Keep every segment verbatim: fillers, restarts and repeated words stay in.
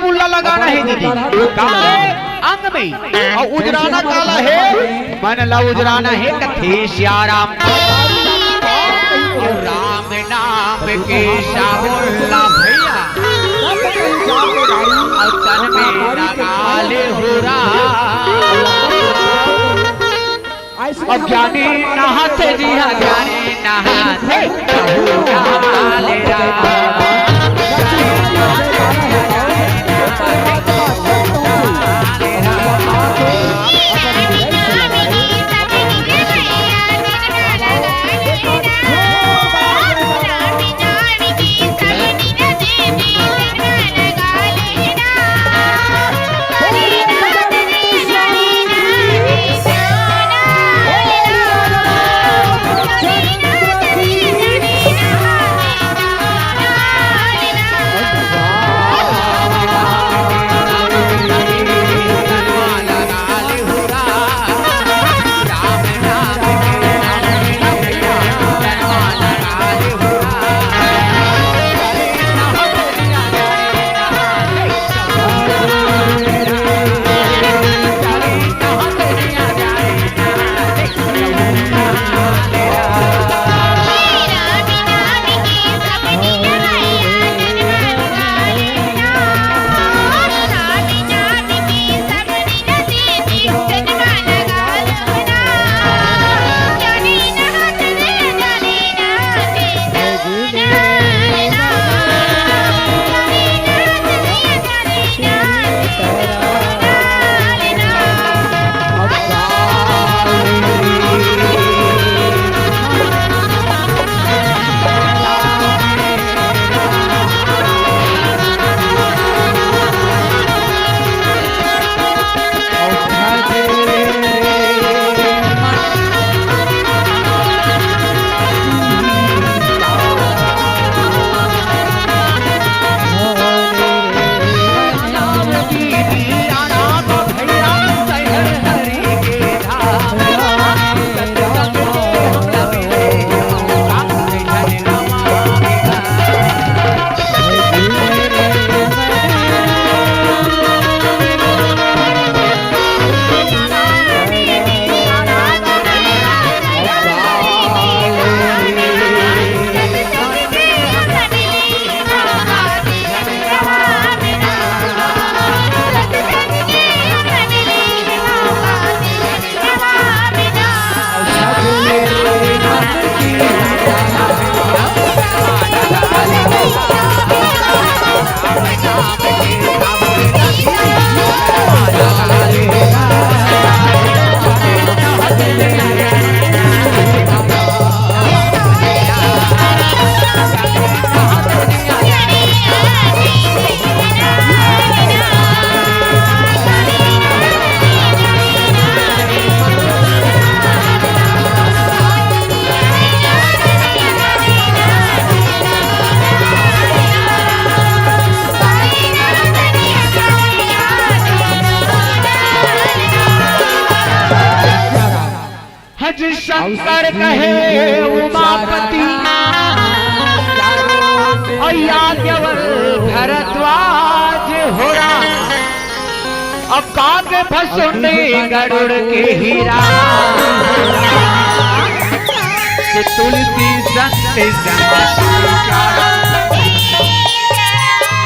मुल्ला लगाना है दीदी, काला अंग में। अउ उजराना काला है, मन ला उजराना है, कथे सियाराम। राम नाम के साबुन ला भैया, अउ तन में लगा ले हो राम। अज्ञानी नहाथे जी, अज्ञानी नहाथे। हज शंकर कहे उमापति, अउ याज्ञवल भरद्वाज हो राम। अउ काग भसुंडी गरुड़ के हीरा, कि तुलसी संत सम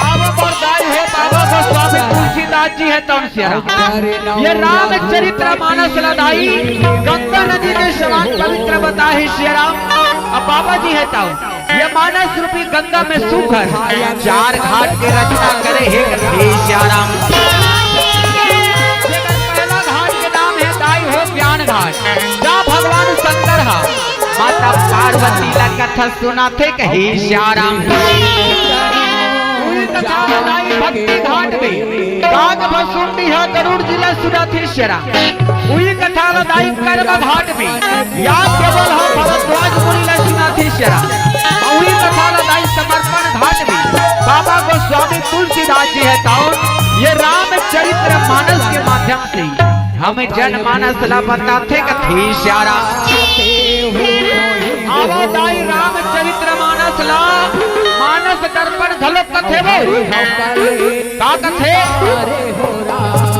अब बरदाई हो बाबा गोस्वामी तुलसीदास जी हे तउन सियाराम। ये रामचरित्र मानस ला दाई गंगा नदी के समान पवित्र बताए हे सियाराम। अब बाबा जी हे तउ ये मानस रूपी गंगा में सुघर चार घाट के रचना करे हे कथे सियाराम। जेकर पहला घाट के नाम हे दाई हो ज्ञान घाट, जहाँ भगवान शंकर हा माता पार्वती ला कथा सुनाथे कहे सियाराम। उही कथा ला दाई भक्ति घाट में काग भसुंडी हा गरुड़ जी ला सुनाथे सियाराम। उही कथा ला दाई कर्म घाट में याज्ञवल हा भरद्वाज मुनि ला सुनाथे सियाराम। उही कथा ला दाई समर्पण घाट में बाबा गोस्वामी तुलसीदास जी हे तउन ये रामचरित्र मानस के माध्यम से हमें जनमानस ला बताथे कथे सियाराम। आवा दाई रामचरित्र मानस ला, मानस दर्पण घलो कथे वो। का कथे?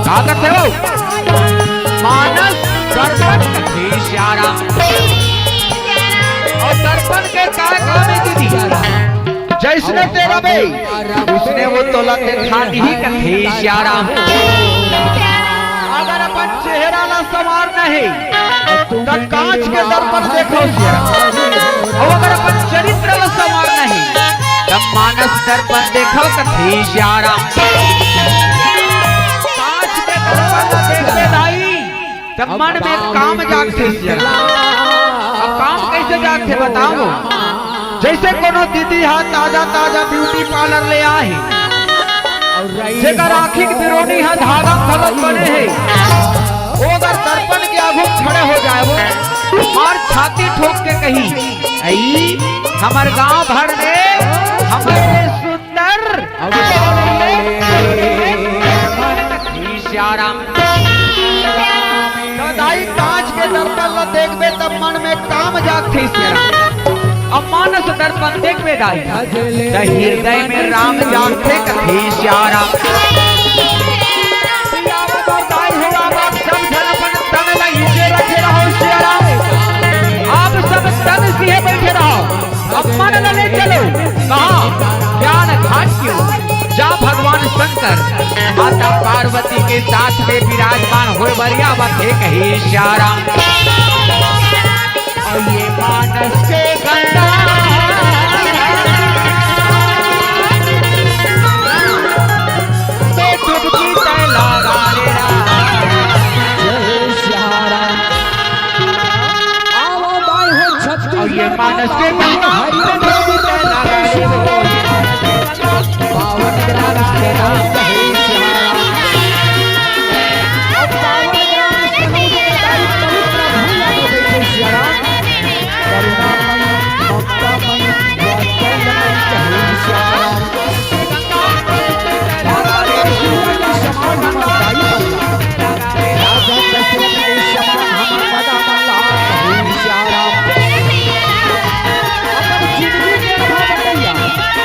का कथे वो? मानस दर्पण कथे सियाराम। अउ दर्पन के का काम हे दीदी? जइसने तें रबे, उसने वो तोला देखा दिही कथे सियाराम। अगर अपन चेहरा ला संवारना हे, त कांच के दर्पन देखव सियाराम। अउ अगर अपन चरित्र ला संवारना हे, त मानस दर्पन देखव कथे सियाराम। कांच के दर्पन ला देखबे दाई, त मन में काम जागथे सियाराम। अब काम कइसे जागथे बतावव? जइसे कोनो दीदी ह ताजा ताजा ब्यूटी पार्लर ले आए हे, जेकर आँखी के बिरोनी ह धागा घलोक बने हे, वो अगर दर्पन के आगू खड़े हो जाए, वो मार छाती ठोक के कही, "अई, हमर गांव भर में हमर ले सुंदर।" सियाराम। त दाई कांच के दर्पन ल देखबे त मन में काम जागथे सियाराम। अब मानस दर्पन देखबे दाई, त हृदय में राम जागथे कथे सियाराम। दाई हो, आप सब झन अपन तन ल नीचे रखे रहव सियाराम। आप सब तन सीहे बइठे रहव। अब मन ल ले चलो, कहाँ? ज्ञान घाट की ओर। जा भगवान शंकर माता पार्वती के साथ में विराजमान होय बर आवत हे कथे सियाराम। अउ ये मानस के गंगा में डुबकी तैं लगा ले राम। जय सियाराम। आवव दाई हो छत्तीसगढ़ अउ ये मानस के गंगा में डुबकी तैं लगा ले राम। पावन ग्राम के नाम कहे सियाराम। अब पावन ग्राम सनौद के दाई पवित्र भूइयां में बइठे सियाराम। करुणामयी, ममतामयी, वात्सल्यमयी कहे सियाराम। पावन ग्राम के समान हमर दाई बन राजा दशरथ के समान हमर मदन लाल कहे सियाराम। अपन जिंदगी के अनुभव बतइया,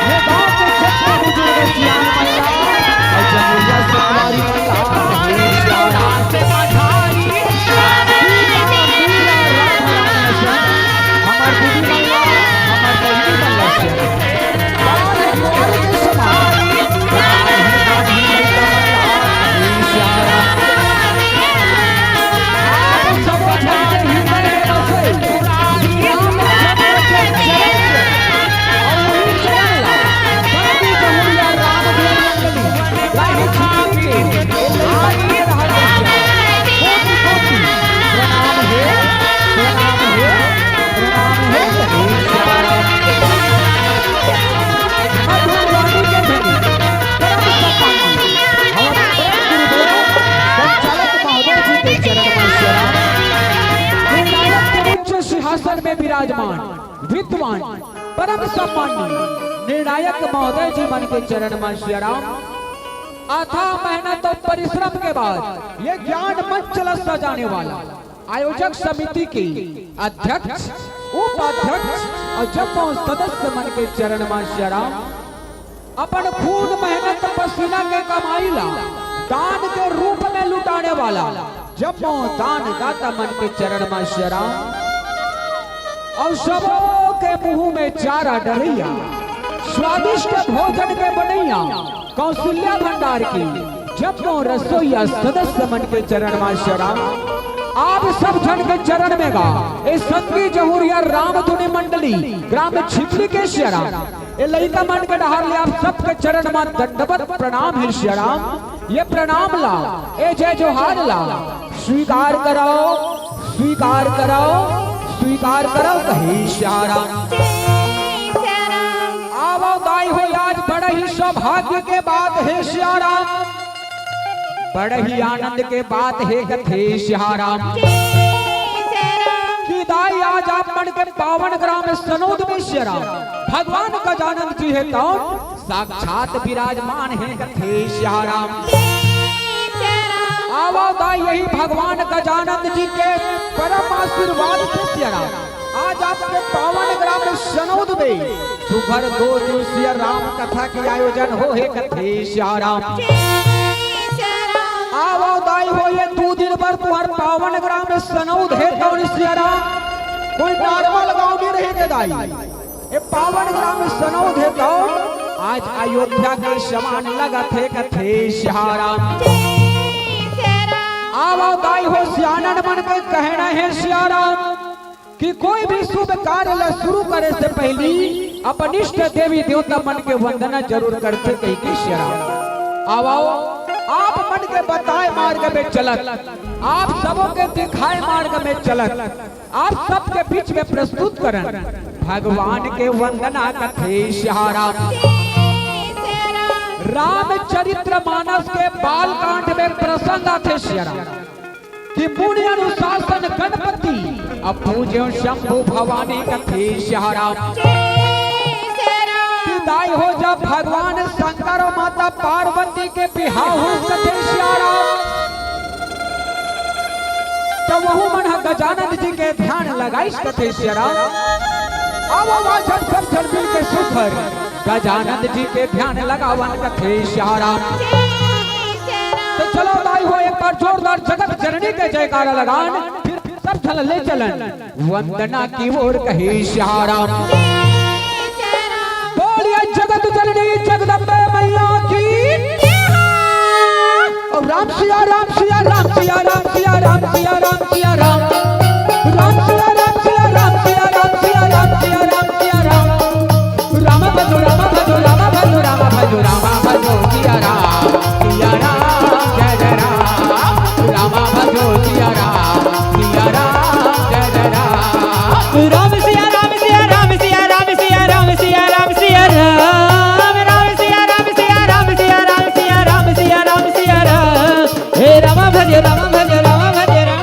ये गांव के जतना बुजुर्ग सियान मन ला, अउ जमुइया संगवारी मन ला कहे सियाराम। पूरा, पूरा राम नाम से हमर दीदी मन ला, हमर बहिनी मन ला से प्रणाम हे। मधुबनी के धनी, परम सम्मानी, हमर परम गुरुदेव संचालक महोदय जी के चरण में सियाराम। निर्णायक के उच्च सिंहासन में विराजमान विद्वान परम सम्मानी निर्णायक महोदय जी मन के चरण में सियाराम। अथाह मेहनत और परिश्रम के बाद ये ज्ञान मंच ला सजाने वाला आयोजक समिति के अध्यक्ष, उपाध्यक्ष और जम्मो सदस्य मन के चरण म सियाराम। अपन खून, मेहनत, पसीना के कमाई ला दान के रूप में लुटाने वाला जम्मो दानदाता मन के चरण म सियाराम। और सबो के मुंह में चारा डलैया, स्वादिष्ट भोजन के बनैया, कौशल्या भंडार के जम्मो रसोइया सदस्य मन के चरण म सियाराम। आप सब झन के चरण में गा ए संगी जहुरिया रामधुनी मंडली ग्राम छिपली के सियाराम, ए लइका मन के डहार ले आप सबके चरण म दंडवत प्रणाम हे सियाराम। ये प्रणाम ला ए जय जोहार ला स्वीकार करव, स्वीकार करव, स्वीकार करव कहे सियाराम। आवव दाई हो, आज बड़ा ही सौभाग्य के बात हे सियाराम, बड़ा ही आनंद के बात हे कथे सियाराम। कि दाई आज आप मन के पावन ग्राम सनौद में सियाराम भगवान गजानन जी हे तौन साक्षात विराजमान हे कथे सियाराम। आवव दाई यही भगवान गजानन जी के परम आशीर्वाद से सियाराम आज आपके पावन ग्राम सनौद में सुघर दो दिवसीय राम कथा के आयोजन हो हे कथे सियाराम। आव, आव दाई हो, ये दू दिन बर तुंहर पावन ग्राम सनौद हे तौन सियाराम। कोई normal गाँव नइ रहे के दाई, ये पावन ग्राम सनौद हे तौन आज अयोध्या के समान लगत हे कथे सियाराम। आव, आव दाई हो, सियानन मन के कहना हे सियाराम कि कोई भी शुभ कार्य ला शुरू करे से पहिली अपन इष्ट देवी देवता मन के वंदना जरूर करथे कहिके सियाराम। आव, आव, आप मन के बताए मार्ग में चलत, आप सबो के दिखाए मार्ग में चलत, आप सबके बीच में प्रस्तुत करन भगवान के वंदना कथे सियाराम। रामचरित्र मानस के बाल कांड में प्रसंग आथे सियाराम कि मुनि अनुशासन गणपति अब पूज्यो शंभु भवानी कथे सियाराम। कि दाई हो, जब भगवान शंकर और माता पार्वती के बिहाव होइस कथे सियाराम, त वहू मन ह गजानंद जी के ध्यान लगाइस कथे सियाराम। आव, आव, झट, झट, झट मिल के सुघर गजानंद जी के ध्यान लगावन कथे सियाराम। त चलो दाई हो, एक बार जोरदार जगत जननी के जयकारा लगान, फिर, फिर सब झन ले चलन वंदना की ओर कहे सियाराम। बोलिए जगत जननी जगदम्बे मैया की। और राम सिया राम सिया राम सिया राम सिया राम सिया राम सिया राम। राम सिया राम सिया राम सिया राम सिया राम सिया राम सिया राम। राम भजो राम भजो राम भजो राम भजो राम भजो सिया राम सिया राम जय जय राम। राम भजो सिया राम सिया राम जय जय राम। राम सिया राम सिया राम सिया राम सिया राम सिया राम सिया राम। राम सिया राम सिया राम सिया राम सिया राम सिया राम सिया राम। हे राम भज राम भज राम भज राम।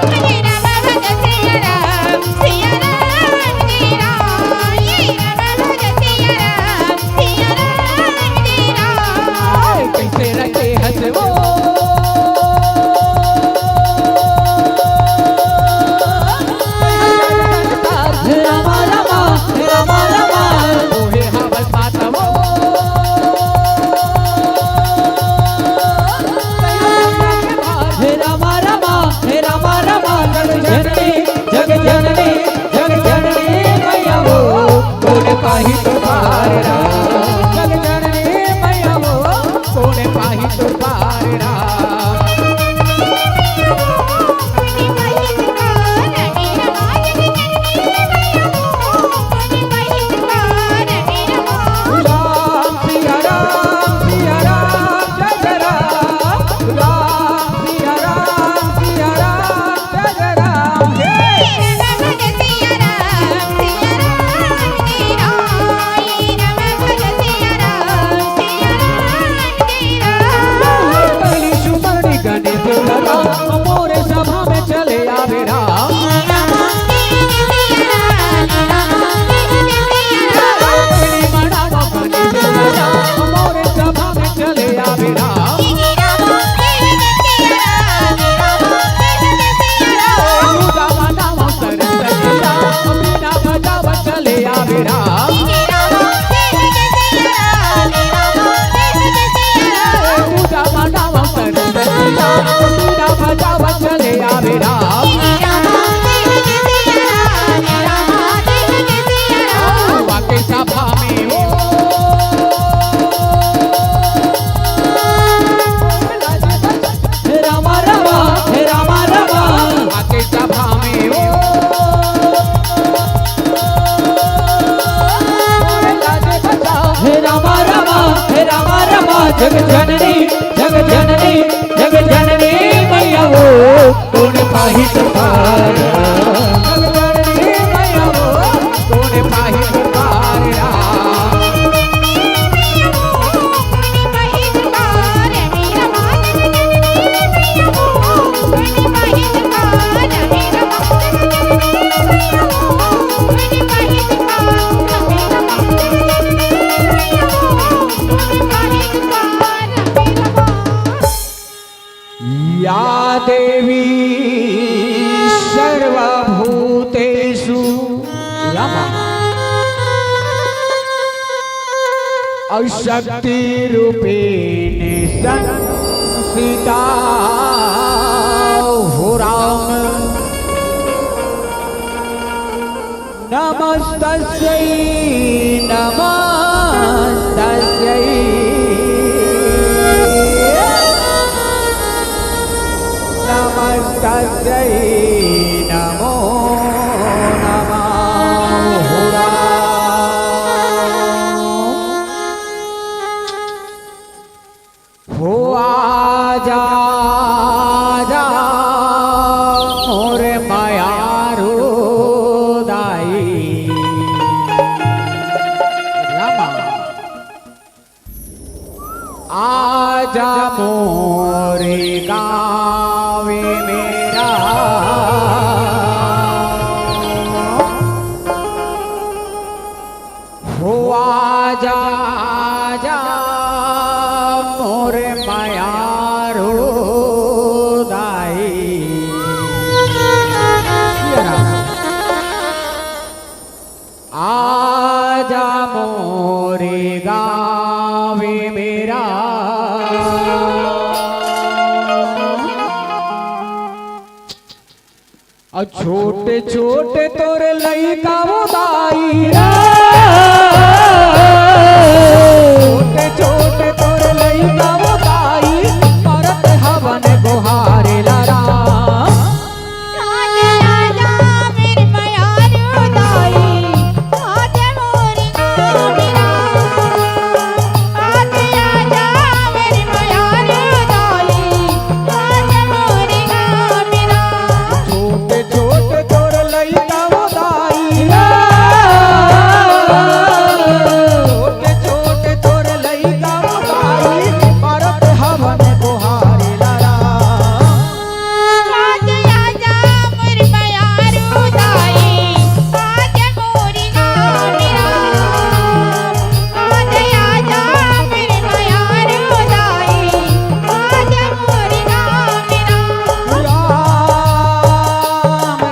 कैसे रखे हस वो। रामा रामा रामा रामा। ओहे हवस माता वो। हे रामा रामा, हे रामा रामा, जग जननी, जग जननी, जग जननी मैया वो, कोन पाही तुम्हार राम। जग जननी मैया वो, कोन पाही तुम्हार राम। राम सिया राम सिया राम जय जय राम। राम सिया राम सिया राम जय जय राम। हे। पहली सुमरनी गणेश राम मोरे सभा में चले आवे राम। पहली मनावा गणेश राम मोरे सभा में चले आवे राम। दूजा मनावा सरस्वती राम, बीना बजावा चले आवे राम। दूजा मनावा सरस्वती राम, बीना बजावा चले आवे राम। बाके सभा में हो। रामा रामा, हे रामा रामा। आके सभा में हो। हे रामा रामा, हे रामा रामा, जग जननी, जग जननी, जग जननी मैया वो, कोन पाही तुम्हार। जग जननी मैया वो, कोन पाही तुम्हार। या देवी सर्वभूतेषु अउ शक्ति रूपिणी संसिता हो राम। नमस्तस्यै, नमस्तस्यै, नमस्तस्यै नमो नमः। हो आजा, आजा मोर मयारू दाई। रामा। आजा मोर गाँव मेरा। हो आजा, आजा मोर मयारू दाई। आजा मोरे गाँव मेरा। अउ छोटे छोटे तोर लइका वो दाई रे। छोटे छोटे तोर लइका वो दाई, परत हवन गोहारे ला राम। राजा, राजा, मेरे मयारू दाई, आजा मोरे गाँव मेरा। आजा, आजा, मेरे मयारू दाई, आजा मोरे गाँव मेरा। छोटे छोटे तोर लइका वो दाई रे। छोटे छोटे तोर लइका वो दाई, परत हवन गोहारे ला राम। आजा, आजा, मोर मयारू दाई, आजा मोरे गाँव मेरा। आजा, आजा, मेरे मयारू दाई, आजा मोरे गाँव मेरा। राम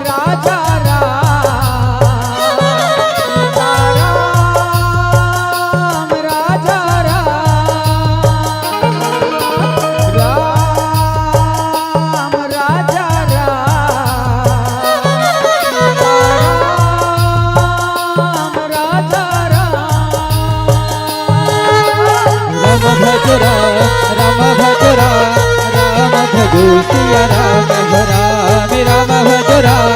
राजा राम, राम राजा राम, राम राजा राम, राम राजा राम। राम भज राम, राम भज राम, राम भजो सिया राम हो राम। राम भज राम,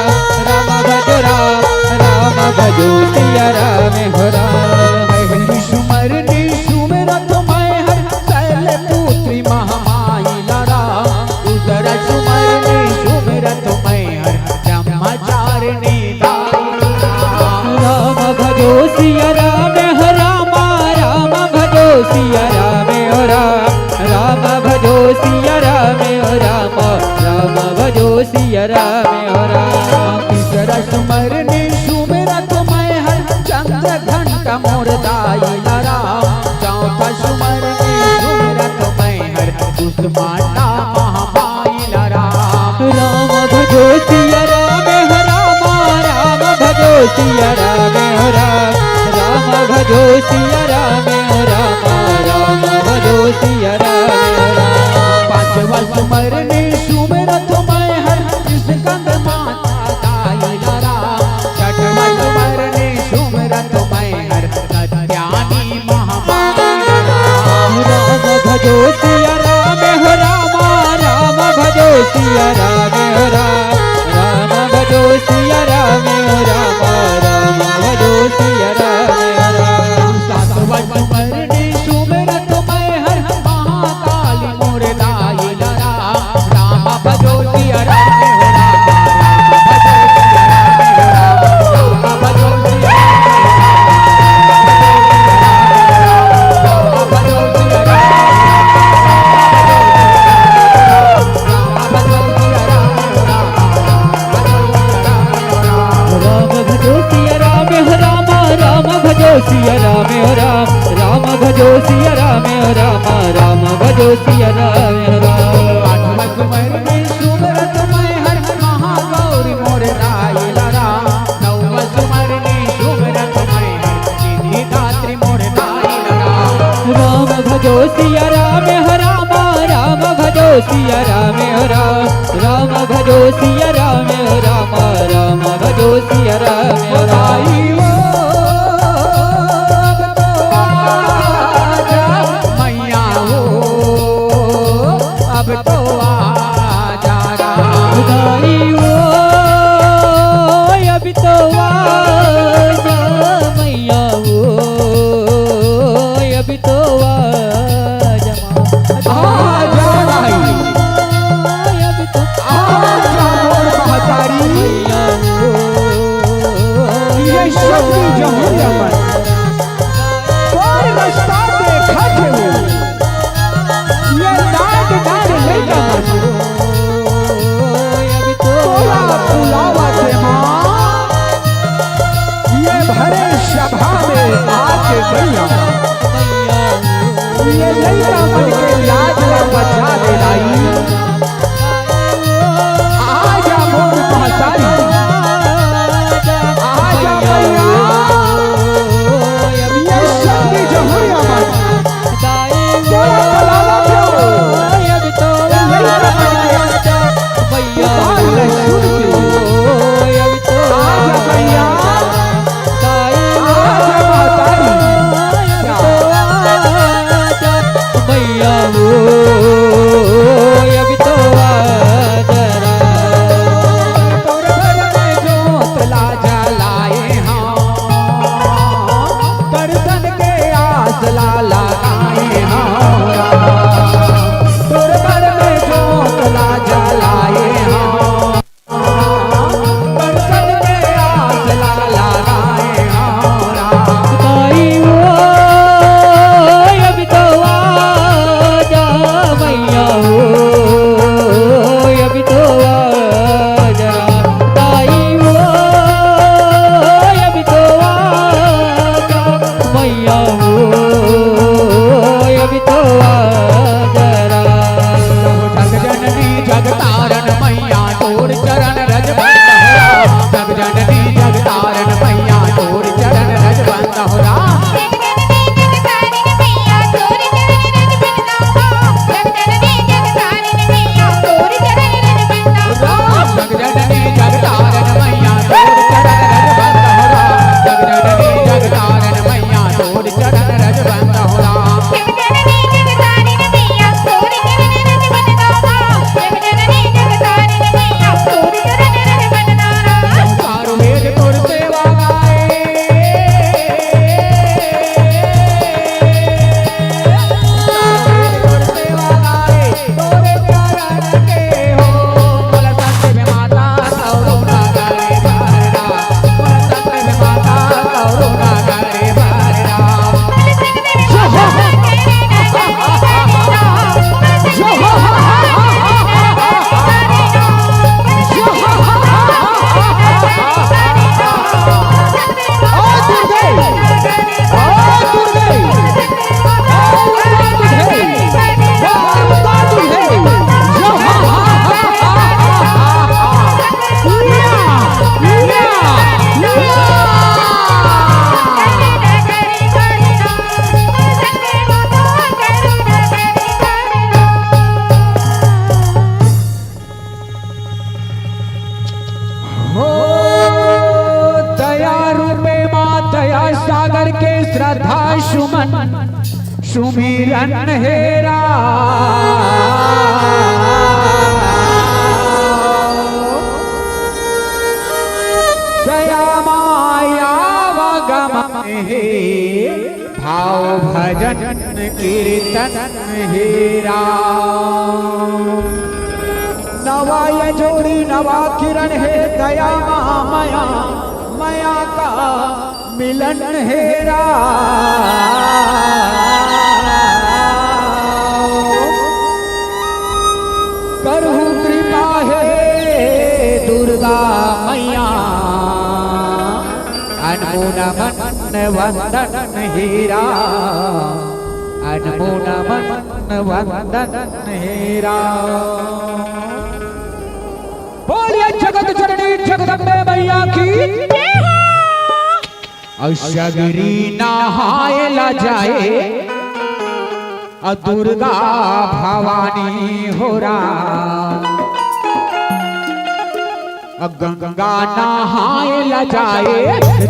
राम भज राम, राम भजो सिया राम हो राम। सुमर सुमरत मैं हर शैल पुत्री महामाई ला राम। उदर सुमर सुमरत मैं हर ब्रह्मचारिणी दाई। राम भजो सिया राम हो राम, राम भजो सिया राम हो राम, राम भजो सिया राम हो राम, राम भजो सिया राम हो राम। तीसरा सुमरनी सुमरत मैं हर चंद्र घंटा मोर दाई ला राम। चौथा सुमरनी सुमरत मैं हर कुसुमांडा महामाई ला राम। राम भजो सिया राम हो राम, राम भजो सिया राम हो राम, राम भजो सिया राम हो राम, राम भजो सिया राम हो राम। पांचवा सुमरनी सुमरत मैं हर स्कंद माता दाई ला राम। छठवा सुमरनी सुमरत मैं हर कत्यानी महामाई ला राम। राम भजो सिया राम हो राम, राम भजो सिया राम हो राम, राम भजो सिया राम हो राम, राम भजो सिया राम हो राम। सातवा सुमरनी सुमरत मैं हर महाकाली मोर दाई ला राम। राम भजो सिया राम हो राम, राम भजो सिया राम हो राम, राम भजो सिया राम हो राम, राम भजो सिया राम हो राम, राम भजो सिया राम हो राम, राम भजो सिया राम हो राम, राम भजो सिया राम हो राम, राम भजो सिया राम हो राम। राम भजो सिया राम हो राम, राम सिया राम हो राम, राम भजो सिया राम हो राम, राम भजो सिया राम हो राम। अब तो आजा मैया हो, अब तो आजा राम। दाई हो, अब तो आजा मैया हो, अब तो आजा। आजा भाई, आजा मोर महतारी। ये शक्ति जहूरिया मन तोर रास्ता देखत हे, ये डांट डांट लइका मन तोला बुलावत हे माँ। ये भरे सभा में आके मैया, ये लइका मन के लाज ला बचा दे दाई। आजा मोर महतारी, आजा मैया, ये शक्ति जहूरिया मन तोला बुलावत हे। ये लइका मन के पुकार ला सुन के आजा मैया, आजा महतारी। मैया हो, अब तो आजा राम। तोर घर में जोत ला जलाए हम, दर्शन के आस ला लगाए हम। तोर घर में जोत ला जलाए हम, दर्शन के आस ला लगाए हम। ताई हो, अब तो आजा मैया हो, अब तो आजा। ताई हो, अब तो आजा मैया हो, अब तो आजा। जग जननी जग तारण मैया, तोर चरण रज बंद हो राम। जग जननी जग तारण मैया, तोर चरण रज बंद हो राम। जग जननी जग तारण मैया, तोर चरण रज बंद हो राम। जग जननी जग तारण मैया, तोर चरण रज बंद हो राम। चारों वेद तोर सेवा गाए, चारों वेद तोर सेवा गाए, तोरे चरण के हो। बोला सत्य में माता कौनो ना करे बरना, बोला सत्य में माता कौनो ना करे बरना। हो दया रूपे माँ दया सागर के श्रद्धा सुमन सुमिरन हे राम। दया माया व गमन हे भाव भजन कीर्तन हे राम। नवा ये जोड़ी नवा किरण हे दया माया मया का मिलन हे राम। करहु कृपा हे दुर्गा मैया अनमोल मन वंदन हे राम, अनमोल मन वंदन हे राम। बोलिए जगत जननी जगदम्बे मैया की। और सगरी नहाए ला जाए अ दुर्गा भवानी हो राम, अ गंगा नहाए ला जाए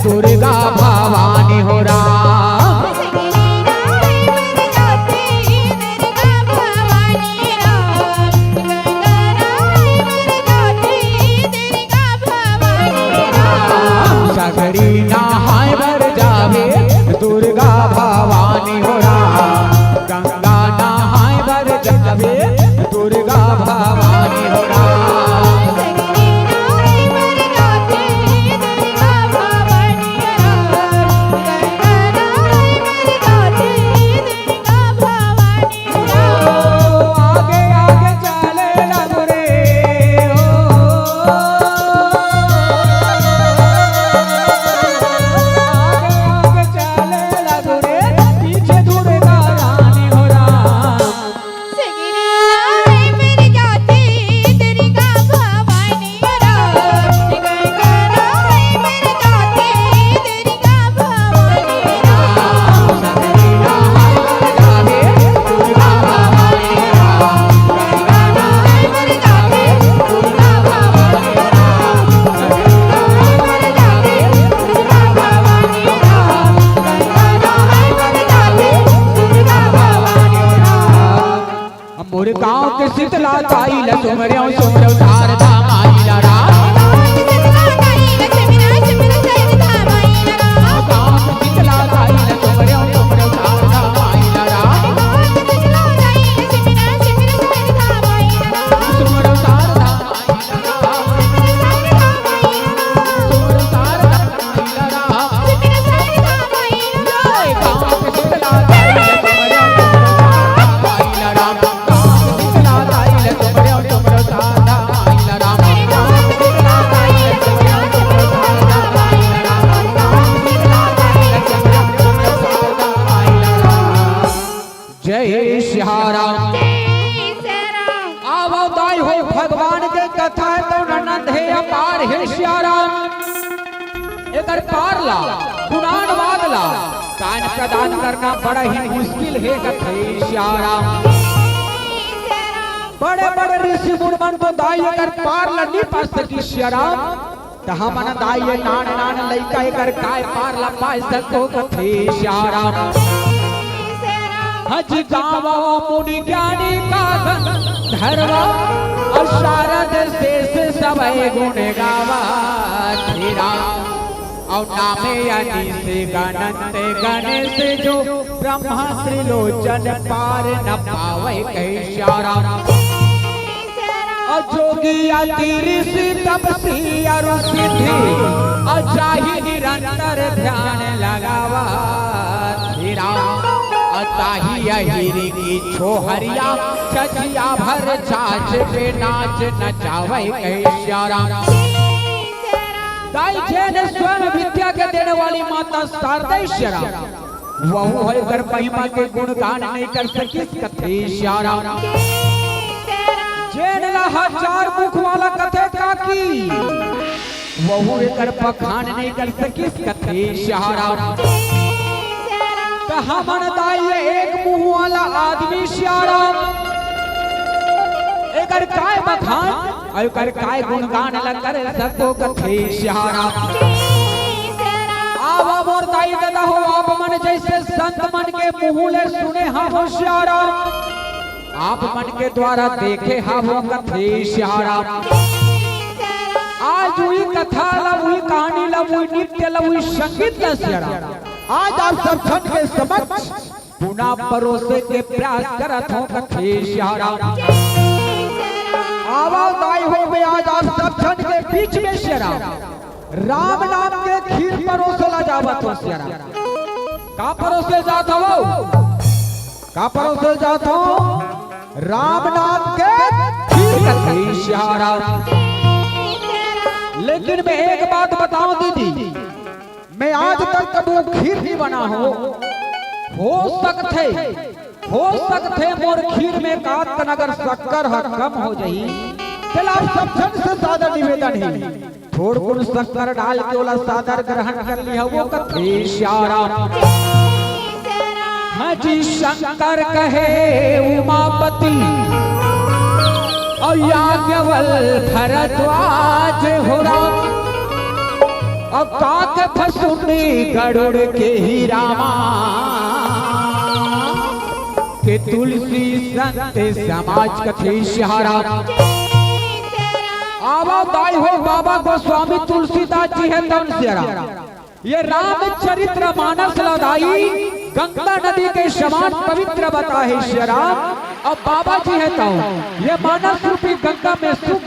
दुर्गा भवानी हो राम। सगरी नहाए बर जावे दुर्गा भवानी हो राम, गंगा नहाए बर जावे दुर्गा भवानी हो राम। आगे आगे चले लगो रे, ओ। आगे आगे चले लगो रे, पीछे दुर्गा रानी हो राम। मोर गांव के शीतला ताई ल सुमरयो, सुमरयो शारदा माई ल राम। गांव के शीतला ताई ल सुमरयो, सुमरयो शारदा माई ल राम। सुमरयो शारदा माई ल राम। सुमरयो शारदा जय सिया राम। आवो दाई हो, भगवान के कथा हे त आनंद हे अपार हे सिया राम। एकर पार ला, गुणानुवाद ला, दान प्रदान करना बड़ा ही मुश्किल हे कथे सिया राम। बड़े बड़े ऋषि मुनि मन तो दाई एकर पार ला नी पा सकी सिया राम। त हमन दाई ये नान नान लइका एकर काय पार ला पाय सको कथे सिया राम। हज गावा मुनि ज्ञानी का गंधर्वा, अउ शारद शेष सबै गुण गावा हे राम। अउ नामे अनीस अनंत गणेश जो, ब्रह्मा त्रिलोचन पार न पावै कहे सिया राम। अउ जोगी अति ऋषि तपसी अरु सिद्धि, अउ जाहि निरंतर ध्यान लगावा हे राम। अउ ताहि अहिर की छोहरिया, छछिया भर छाछ पे नाच नचावै कहे सिया राम। दाई जेन स्वयं विद्या के देने वाली माता शारदा सिया राम, वहू ह एकर महिमा के गुणगान नहीं कर सकिस कथे सिया राम। जेन ला हजार मुख वाला कथे काकी, वहू एकर बखान नहीं कर सकिस कथे सिया राम। त हमन दाई ये एक मुंह वाला आदमी सिया राम, एकर काय बखान अउ एकर काय गुणगान ल कर सको कथे सिया राम। आवा मोर दाई ददा हो, आप मन जैसे संत मन के मुंह ले सुने हवो सिया राम, आप मन के द्वारा देखे हवो कथे सिया राम। आज उही कथा ला, उही कहानी ला, उही नृत्य ला, उही संगीत ला सिया राम, आज आप सब झन के समक्ष पुनः परोसे के प्रयास करत हों कथे सिया राम। आवा दाई हो, मैं आज आप सब झन के बीच में सिया राम, राम नाम के खीर परोसे ला जावत हों सिया राम। का परोसे जात हवो? का परोसे जात हों? राम नाम के खीर कथे सिया राम। लेकिन मैं एक बात बताऊं दीदी, मैं आज तक कभू खीर नहीं बना हों। हो सकथे, हो सकथे मोर खीर में कातन अगर शक्कर ह कम हो जाही, तेला आप सब झन से सादर निवेदन हे, थोड़कुन शक्कर डाल के ओला सादर ग्रहण कर लिहा, वो कथे सिया राम। हाँ जी, शंकर कहे उमापति, अउ याज्ञवल भरद्वाज हो राम। अउ काक फसुंडी गरुड़ केहि रामा, के तुलसी संत समाज कथे सियाराम। आवा दाई हो, बाबा गोस्वामी तुलसीदास जी हे तउन सियाराम। ये रामचरित्र मानस ला दाई गंगा नदी के समान पवित्र बताहे सियाराम। अउ बाबा जी हे तउन ये मानस रूपी गंगा में सुख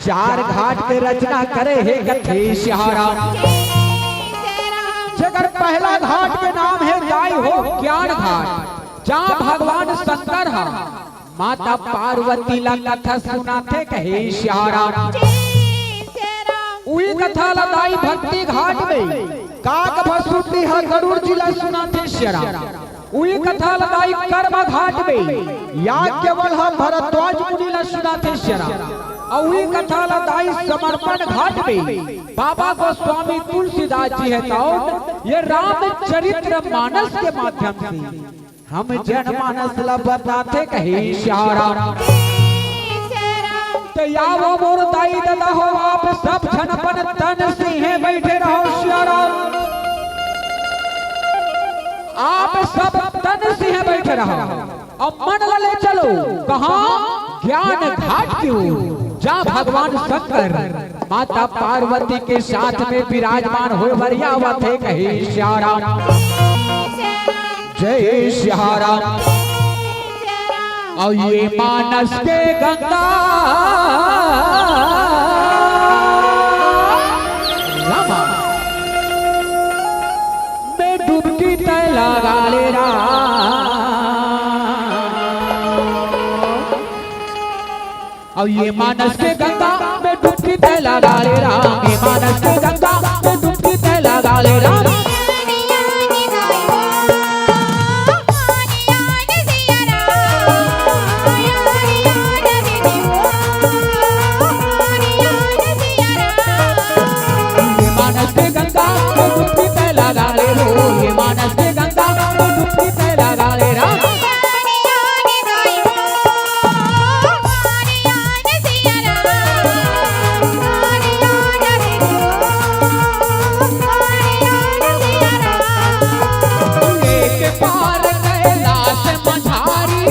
चार घाट के रचना करे हे कथे सियाराम। जेकर पहला घाट के नाम हे दाई हो ज्ञान घाट, जहाँ भगवान शंकर हा माता पार्वती ला कथा सुनाथे कहे सियाराम। उही कथा ला दाई भक्ति घाट में काक भसुंडी हा गरुड़ जी ला सुनाथे सियाराम। उही कथा ला दाई कर्म घाट में याज्ञवल हा भरद्वाज मुनि ला सुनाथे सियाराम। अउ उही कथा ला दाई समर्पण घाट में बाबा गोस्वामी तुलसीदास जी हे तउन ये रामचरित्र मानस के माध्यम से हम जनमानस ला बताथे कहे सियाराम। त आवो मोर दाई ददा हो, आप सब झन अपन तन सिहे बइठे रहो सियाराम। आप सब तन सिहे बइठे रहो। अउ मन ला ले चलो कहाँ? ज्ञान घाट की ओर, जहाँ भगवान शंकर माता पार्वती के साथ में विराजमान होय बर आवत हे कहे सियाराम। जय सियाराम। अउ ये मानस के गंगा रामा में डुबकी तैं लगा ले राम। अउ ये मानस के गंगा में डुबकी तैं लगा ले राम, ये मानस के गंगा में डुबकी तैं लगा ले राम। ये मानस के गंगा में डुबकी तैं लगा ले रो, ये मानस के गंगा में डुबकी तैं लगा ले राम। एक पार कैलाश मझारी,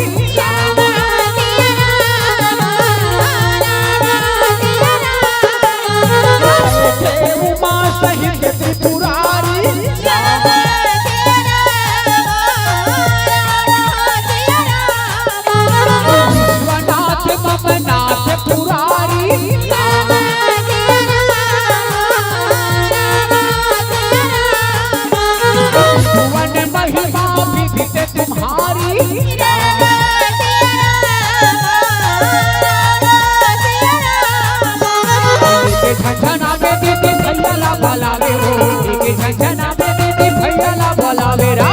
उमा सहित त्रिपुरारी। विश्वनाथ मम नाथ पुरारी। भुवन महिमा विदित तुम्हारी। एक झंझना में दीदी भैया ला बुलावे हो, एक झंझना में दीदी भैया ला बुलावे राम।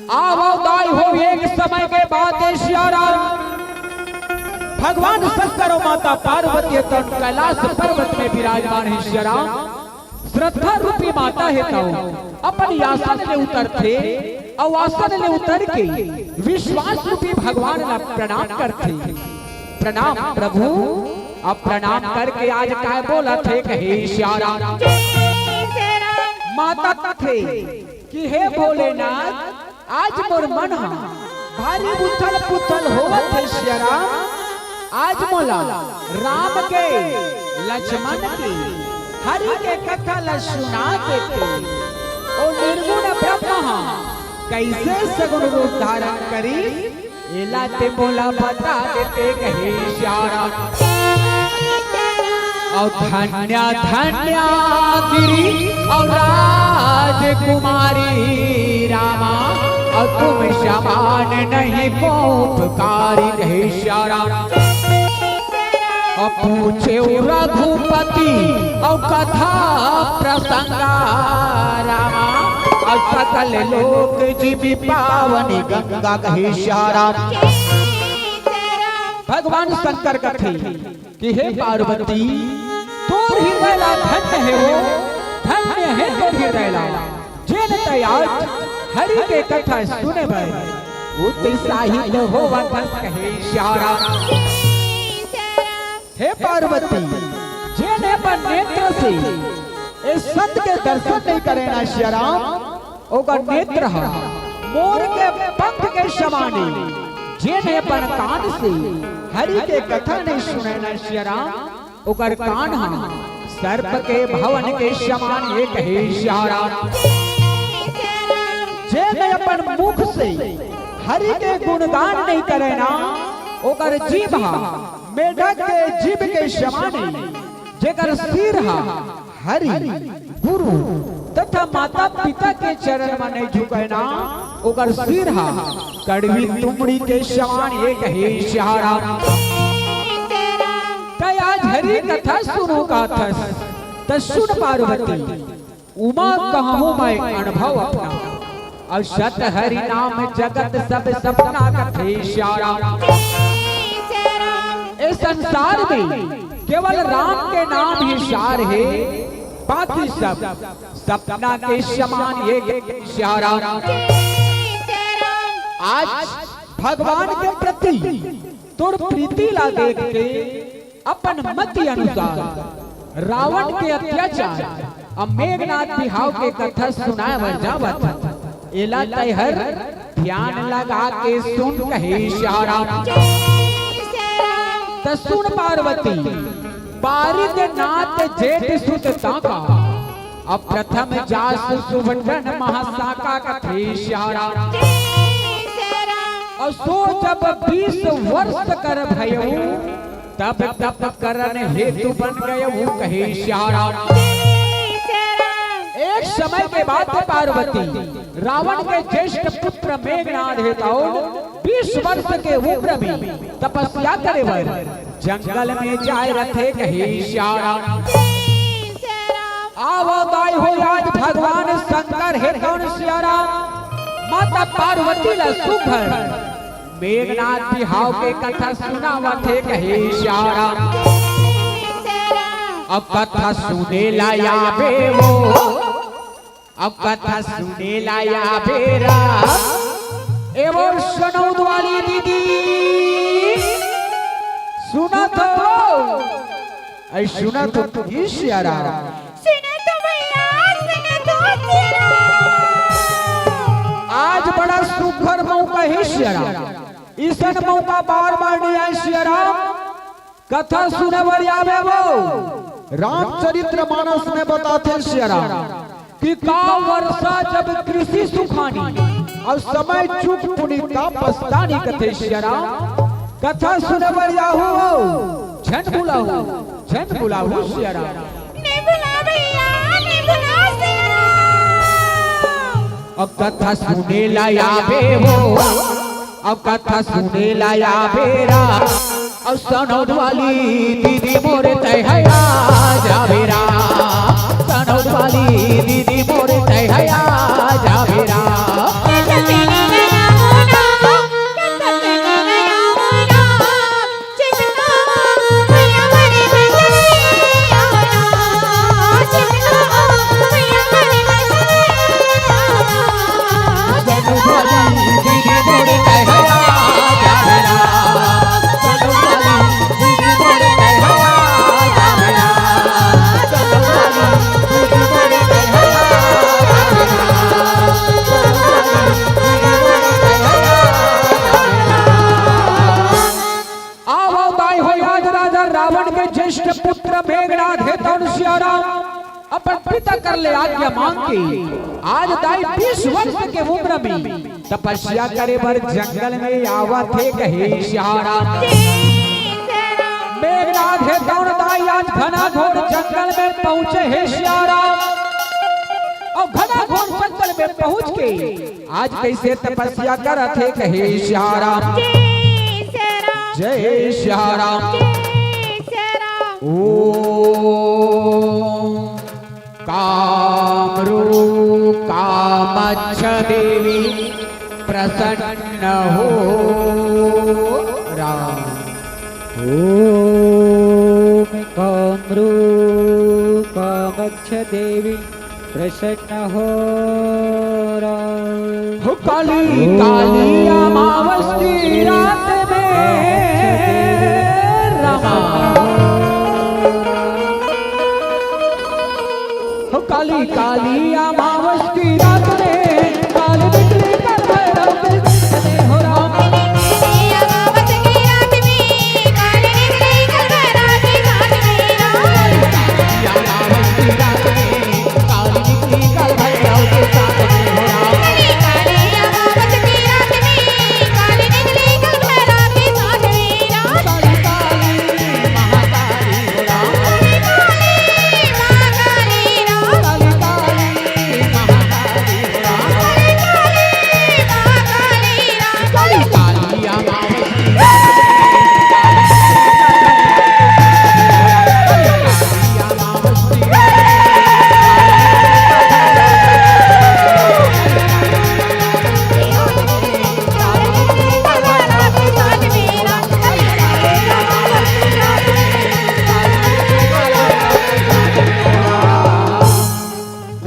आवो दाई हो, एक समय के बात हे सियाराम। भगवान शंकर अउ माता पार्वती हे तउन कैलाश पर्वत में विराजमान हे सियाराम। श्रद्धा रूपी माता हे तउन अपन आसन ले उतरथे अउ आसन ले उतर के विश्वास रूपी भगवान ला प्रणाम करथे। प्रणाम प्रभु। अब प्रणाम करके आज काय बोलत हे कहे सियाराम। माता कथे कि हे भोलेनाथ, आज मोर मन ह भारी उथल पुथल होवत हे सियाराम। आज मोला राम के, लक्ष्मण के, हरि के कथा ल सुना देते। ओ निर्गुण ब्रह्म ह कइसे सगुण रूप धारण करिस, एला ते मोला बता देते कहे सियाराम। अउ धन्य धन्य गिरि अउ राजकुमारी रामा, अउ तुम समान नहीं को उपकारी कहे सियाराम। अब पूछे रघुपति अउ कथा प्रसंगा रामा, अउ सकल लोक जीवी पावनी गंगा कहे सिया राम। भगवान शंकर कथे कि हे पार्वती, तोर हृदय ला धन्य हे वो, धन्य हे तोर हृदय ला, जेन तै आज हरि के कथा सुने बर उत्साहित होवत हस कहे सिया राम। हे पार्वती, जेन अपन नेत्र से ए संत के दर्शन नइ करे ना सिया राम, ओकर नेत्र ह मोर के पंख के समान ए। जेन अपन कान से हरि के कथा नइ सुने ना सिया राम, ओकर कान ह सर्प के भवन के समान ए कहे सिया राम। जेन अपन मुख से हरि के गुणगान नइ करे ना, ओकर जीभ ह मेढक के जीभ के समान ए। जेकर सिर ह हरि, गुरु तथा माता पिता के चरण म नइ झुके ना, ओकर सिर ह कड़वी तुमड़ी के समान ए कहे सिया राम। तै आज हरि कथा सुनहूं काथस, त सुन पार्वती, उमा कहूं मैं अनुभव अपना, अउ सत हरि नाम जगत सब सपना कथे सिया राम। ए संसार में केवल राम के नाम ही सार हे, बाकी सब सपना के समान ए कहे सिया राम। आज भगवान के प्रति तोर प्रीति ला देख के अपन मति अनुसार रावण के अत्याचार अउ मेघनाद बिहाव के कथा सुनाए बर जावत हंव। एला तैहर ध्यान लगा के सुन कहे सिया राम। त सुन पार्वती, बारिद नाथ जेठ सुत ताका, अउ प्रथम जासु सुभटन महासाका कथे सिया राम। अउ सो जब बीस वर्ष कर भयउ, तब तप करन हेतु बन गयउ कहे सिया राम। एक समय के बात हे पार्वती, रावण के ज्येष्ठ पुत्र मेघनाद हे तउन बीस वर्ष के उम्र में तपस्या करे बर जंगल में जाए रथे कहे सिया राम। आवव दाई हो आज भगवान शंकर हे तउन सिया राम, माता पार्वती ला सुघर मेघनाद बिहाव के कथा सुनावत हे कहे सिया राम। अब कथा सुने ला आबे वो, अब कथा सुने ला आबे राम। ए वो सनौद वाली दीदी, सुनत हो? अई सुनत हो कि सिया राम? सुनत हो भैया, सुनत हो सिया राम। आज बड़ा सुघर मौका हे सिया राम, अइसन मौका बार बार नइ आए सिया राम। कथा सुने बर आबे वो। रामचरित्र मानस में बताथे सिया राम कि का वर्षा जब कृषि सुखानी, अउ समय चूक पुनीत का पछतानी कथे सिया राम। कथा सुने बर आहू हो, झन भुलाहू, झन भुलाहू सिया राम। नइ भुलांव भैया, नइ भुलांव सिया राम। अब कथा सुने ला आबे वो, अब कथा सुने ला आबे राम। अउ सनौद वाली दीदी मोर तैं ह आ जाबे राम, सनौद वाली दीदी मोर तैं ह आ जाबे राम। आवव दाई हो, आज राजा रावण के ज्येष्ठ पुत्र मेघनाद हे तउन सिया राम अपन पिता कर ले आज्ञा मांग के आज दाई बीस वर्ष के उम्र में तपस्या करे बर जंगल में आवत हे कहे सिया राम। मेघनाद हे तउन दाई आज घना घोर जंगल में पहुंचे हे सिया राम। अउ घना घोर जंगल में पहुंच के आज कइसे तपस्या करत हे कहे सिया राम। जय सिया राम। जय सिया राम। जय सिया ओम कामरूप कामक्ष देवी प्रसन्न हो राम। ओम कामरूप कामक्ष देवी प्रसन्न हो राम। हो काली काली अमावस की रात में रामा। हो काली काली अमावस की रात में काल निकली काल भैरव के साथ में हो राम।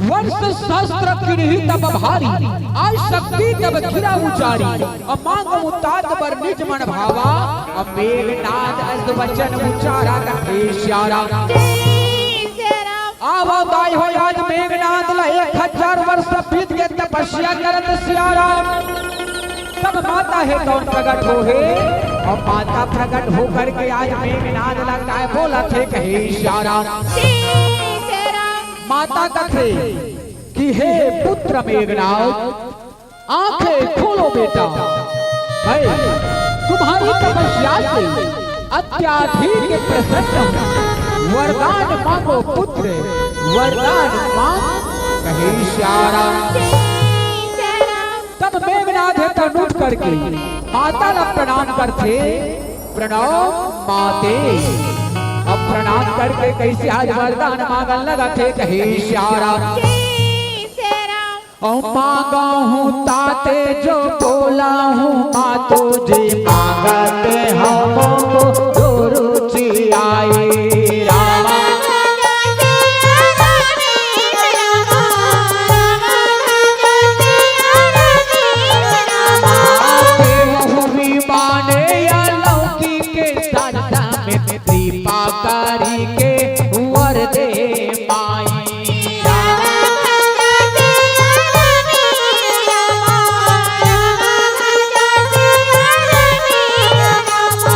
वर्ष सहस्त्र किन्हीं तप भारी, आय शक्ति तब गिरा उचारी। अब मांगहु तात बर निज मन भावा, अब मेघनाद अस वचन उचारा कहे सियाराम। आवा दाई हो आज मेघनाद ला एक हजार वर्ष बीत के तपस्या करत सियाराम। तब माता हे कौन प्रकट हो हे, और माता प्रकट होकर के आज मेघनाद ला काय बोलत हे कहे सियाराम। माता कथे कि हे पुत्र मेघनाद, आंखें खोलो बेटा, मैं तुम्हारी तपस्या से अत्यधिक प्रसन्न हूँ। वरदान मांगो पुत्र, वरदान मांग कहे सियाराम। तब मेघनाद हे तन उठ करके माता ला प्रणाम करथे। प्रणाम माते। अब प्रणाम करके कैसे आज वरदान मांगन लगथे कहे सियाराम। अउ मांगहूं ताते जो बोलाहूं मातो जी मांगते हमको जो रुचि आई रामा। माने अलौकिक दशा में कृपा करी के वर दे माई।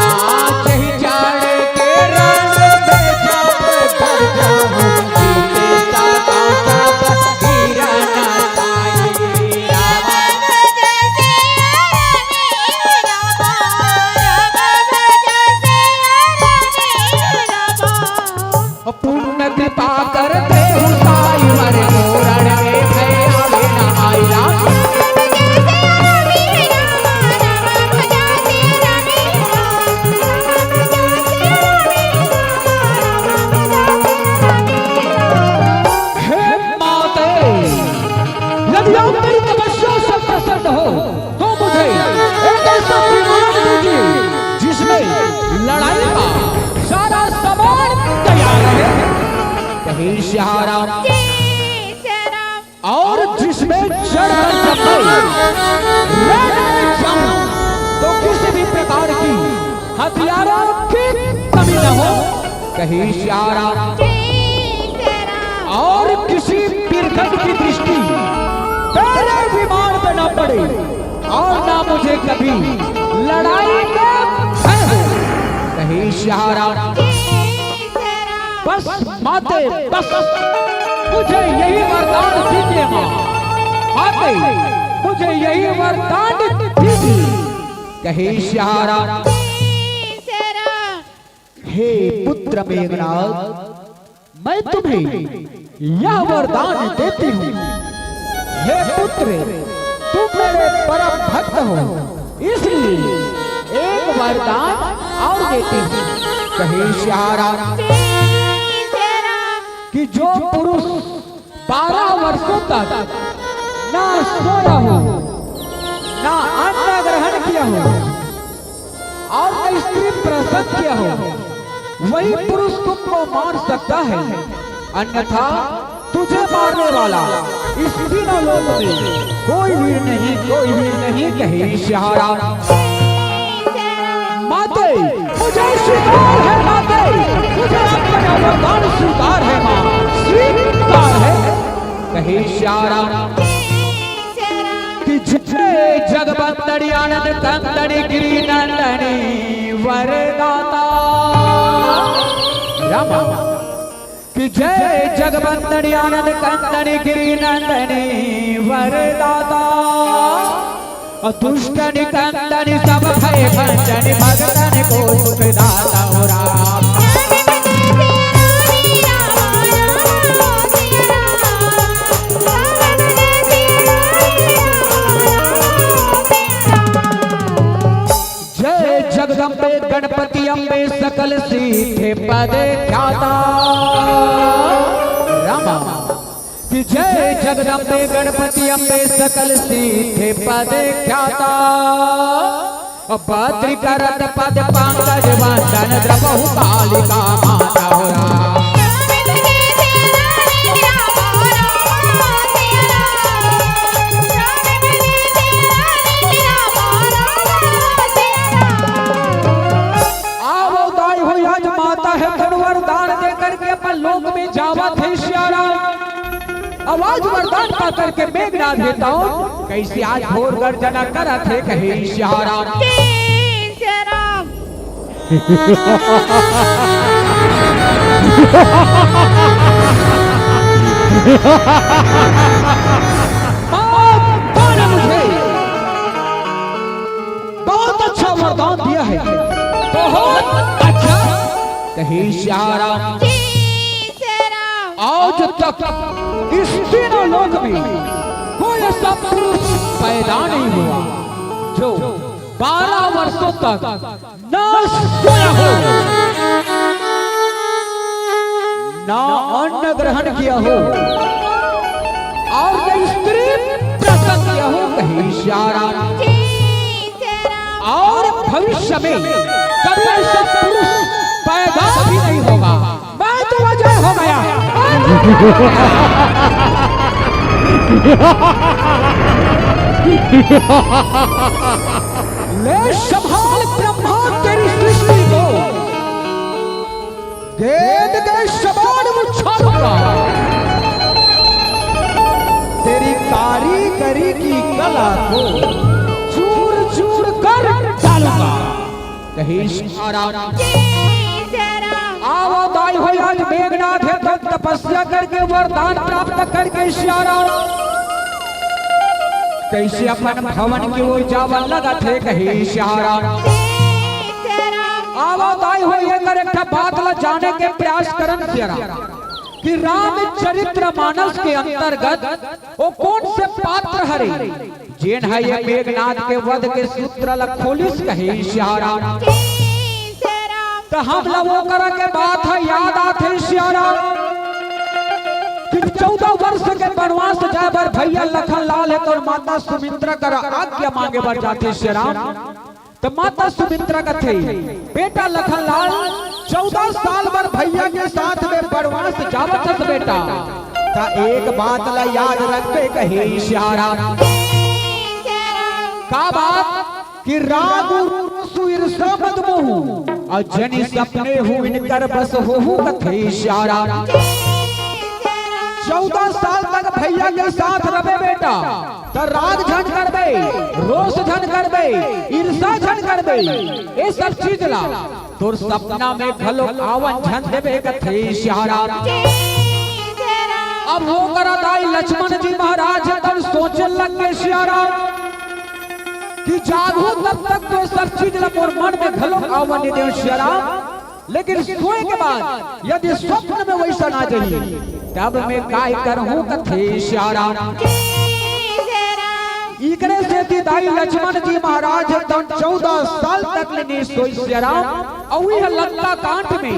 आज ही जाने के रण में जाप कर जाऊं, जीते सदा सदा गिरना साई। पुण्य कृपा करते हूँ साई मरे मोरण में भैया बिना आई राम। हे माते, यदि आप मेरी तपस्या से प्रसन्न हो तो मुझे एक ऐसा विमान दीजिए जिसमें लड़ाई का सारा सामान तैयार रहे। कहे सियाराम। और जिसमें चढ़कर जब मैं रण में जाऊं तो किसी भी प्रकार की हथियारों की कमी न हो। कहे सियाराम। और किसी पीरगंज की दृष्टि मेरे विमान पे ना पड़े और ना मुझे कभी लड़ाई का भय हो। कहे सियाराम। बस माते, बस मुझे यही वरदान दीजिए माँ। माते, मुझे यही वरदान दीजिए। कहे सियाराम। हे पुत्र मेघनाद, मैं तुम्हें यह वरदान देती हूँ। हे पुत्र, तुम मेरे परम भक्त हो, इसलिए एक वरदान और देती हूँ। कहे सियाराम। कि जो पुरुष बारह वर्षों तक ना सोया हो, ना अन्न ग्रहण किया हो और न स्त्री प्रसव किया हो, वही पुरुष तुमको मार सकता है, अन्यथा तुझे मारने वाला इस तीनों लोक में कोई वीर नहीं, कोई वीर नहीं, कहे श्याम राम। माते, मुझे स्वीकार है माते, मुझे आपका यह वरदान स्वीकार है माँ, स्वीकार है। कहे श्याम राम कि जय जगवंदनी आनंद कंदनी गिरी नंदनी वरदाता। राम कि जय जगवंदनी आनंद कंदनी गिरी नंदनी वरदाता। और दुष्ट निकंदन सब भय भंजन भगतन को सुखदाता हो राम। जय जगदम्बे गणपति अम्बे सकल सिद्ध पद ख्याता। रामा कि जय जगदम्बे गणपति अम्बे सकल सिद्ध पद ख्याता। भद्र करत पद पंकज वंदन द्रवहु कालिका माता हो राम। आवो दाई हो आज माता हे तन वरदान दे करके अपन लोक में जावत हे श्याम राम। आवाज वरदान पा करके मेघनाथ हे तौन कैसे आज घोर गर्जना करत हे कहे श्याम राम। माता ने मुझे बहुत अच्छा वरदान दिया है, बहुत अच्छा। कहे श्याम राम। आज तक इस तीनों लोक में कोई ऐसा पुरुष पैदा नहीं हुआ जो बारह वर्षों तक ना सोया हो, ना अन्न ग्रहण किया हो और न स्त्री प्रसव किया हो। कहे श्याम राम। और भविष्य में कभी ऐसा पुरुष पैदा भी नहीं होगा। मैं तो अजय हो गया। ले संभाल ब्रह्मा तेरी सृष्टि को, गेंद के समान उछालूंगा, तेरी कारीगरी की कला को चूर चूर कर डालूंगा। कहे श्याम राम। आवो दाई हो आज मेघनाथ हे तब तपस्या करके वरदान प्राप्त करके श्याम राम कैसे अपन भवन की ओर जावन लगत हे। कहे श्याम राम। आवो दाई हो ये कर एक ठा बात ला जाने के प्रयास करन श्याम राम कि रामचरित मानस के अंतर्गत वो कौन से पात्र हरे जेन ह ये मेघनाथ के वध के सूत्र ल खोलिस कहे श्याम राम। त हम ल वो करा के बात ह याद आथे श्याम राम कि चौदह वर्ष के वनवास जाए बर भैया लखन लाल हे तौन माता सुमित्रा करा आज्ञा मांगे बर जाथे श्याम राम। त माता सुमित्रा कथे, बेटा लखन लाल, चौदह साल बर भैया के साथ में वनवास जावत हस बेटा, त एक बात ला याद रखबे कहे श्याम राम। का बात? कि राग रूस ईर्षा मद मोह, अउ जनि सपनेहु इनकर बस होहु कथे श्याम राम। चौदह साल तक भैया के साथ रहे बेटा, त राग झन करबे, रोष झन करबे, ईर्षा झन करबे, ये सब चीज ला तोर सपना में घलो आवन झन देबे कथे श्याम राम। अब वो करा दाई लक्ष्मण जी महाराज तब सोचे लग गे श्याम राम कि जागहूं तब तक तो ये सब चीज ला मोर मन में घलो आवन नइ देव श्याम राम। लेकिन सोए के बाद यदि स्वप्न में वैसा ना जाही, तब मैं काय करहूं कथे श्याम राम। इकरे सेती दाई लक्ष्मण जी महाराज तब चौदह साल तक ले नइ सोइस श्याम राम। अउ इह लंका कांड में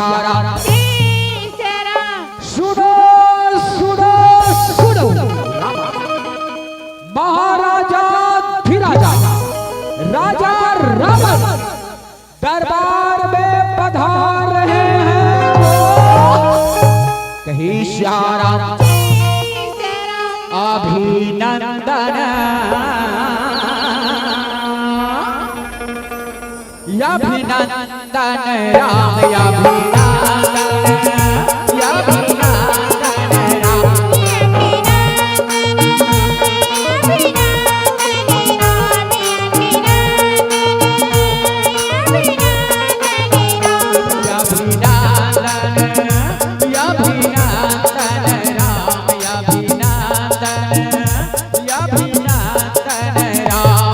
सियाराम। सुनो, सुनो, सुनो। महाराजा धीराजा, राजा रावण दरबार में पधार रहे हैं। कही सियाराम। अभिनंदन राम, अभिनंदन, अभिनंदन राम। अभिनंदन, अभिनंदन राम, अभिनंदन, अभिनंदन राम।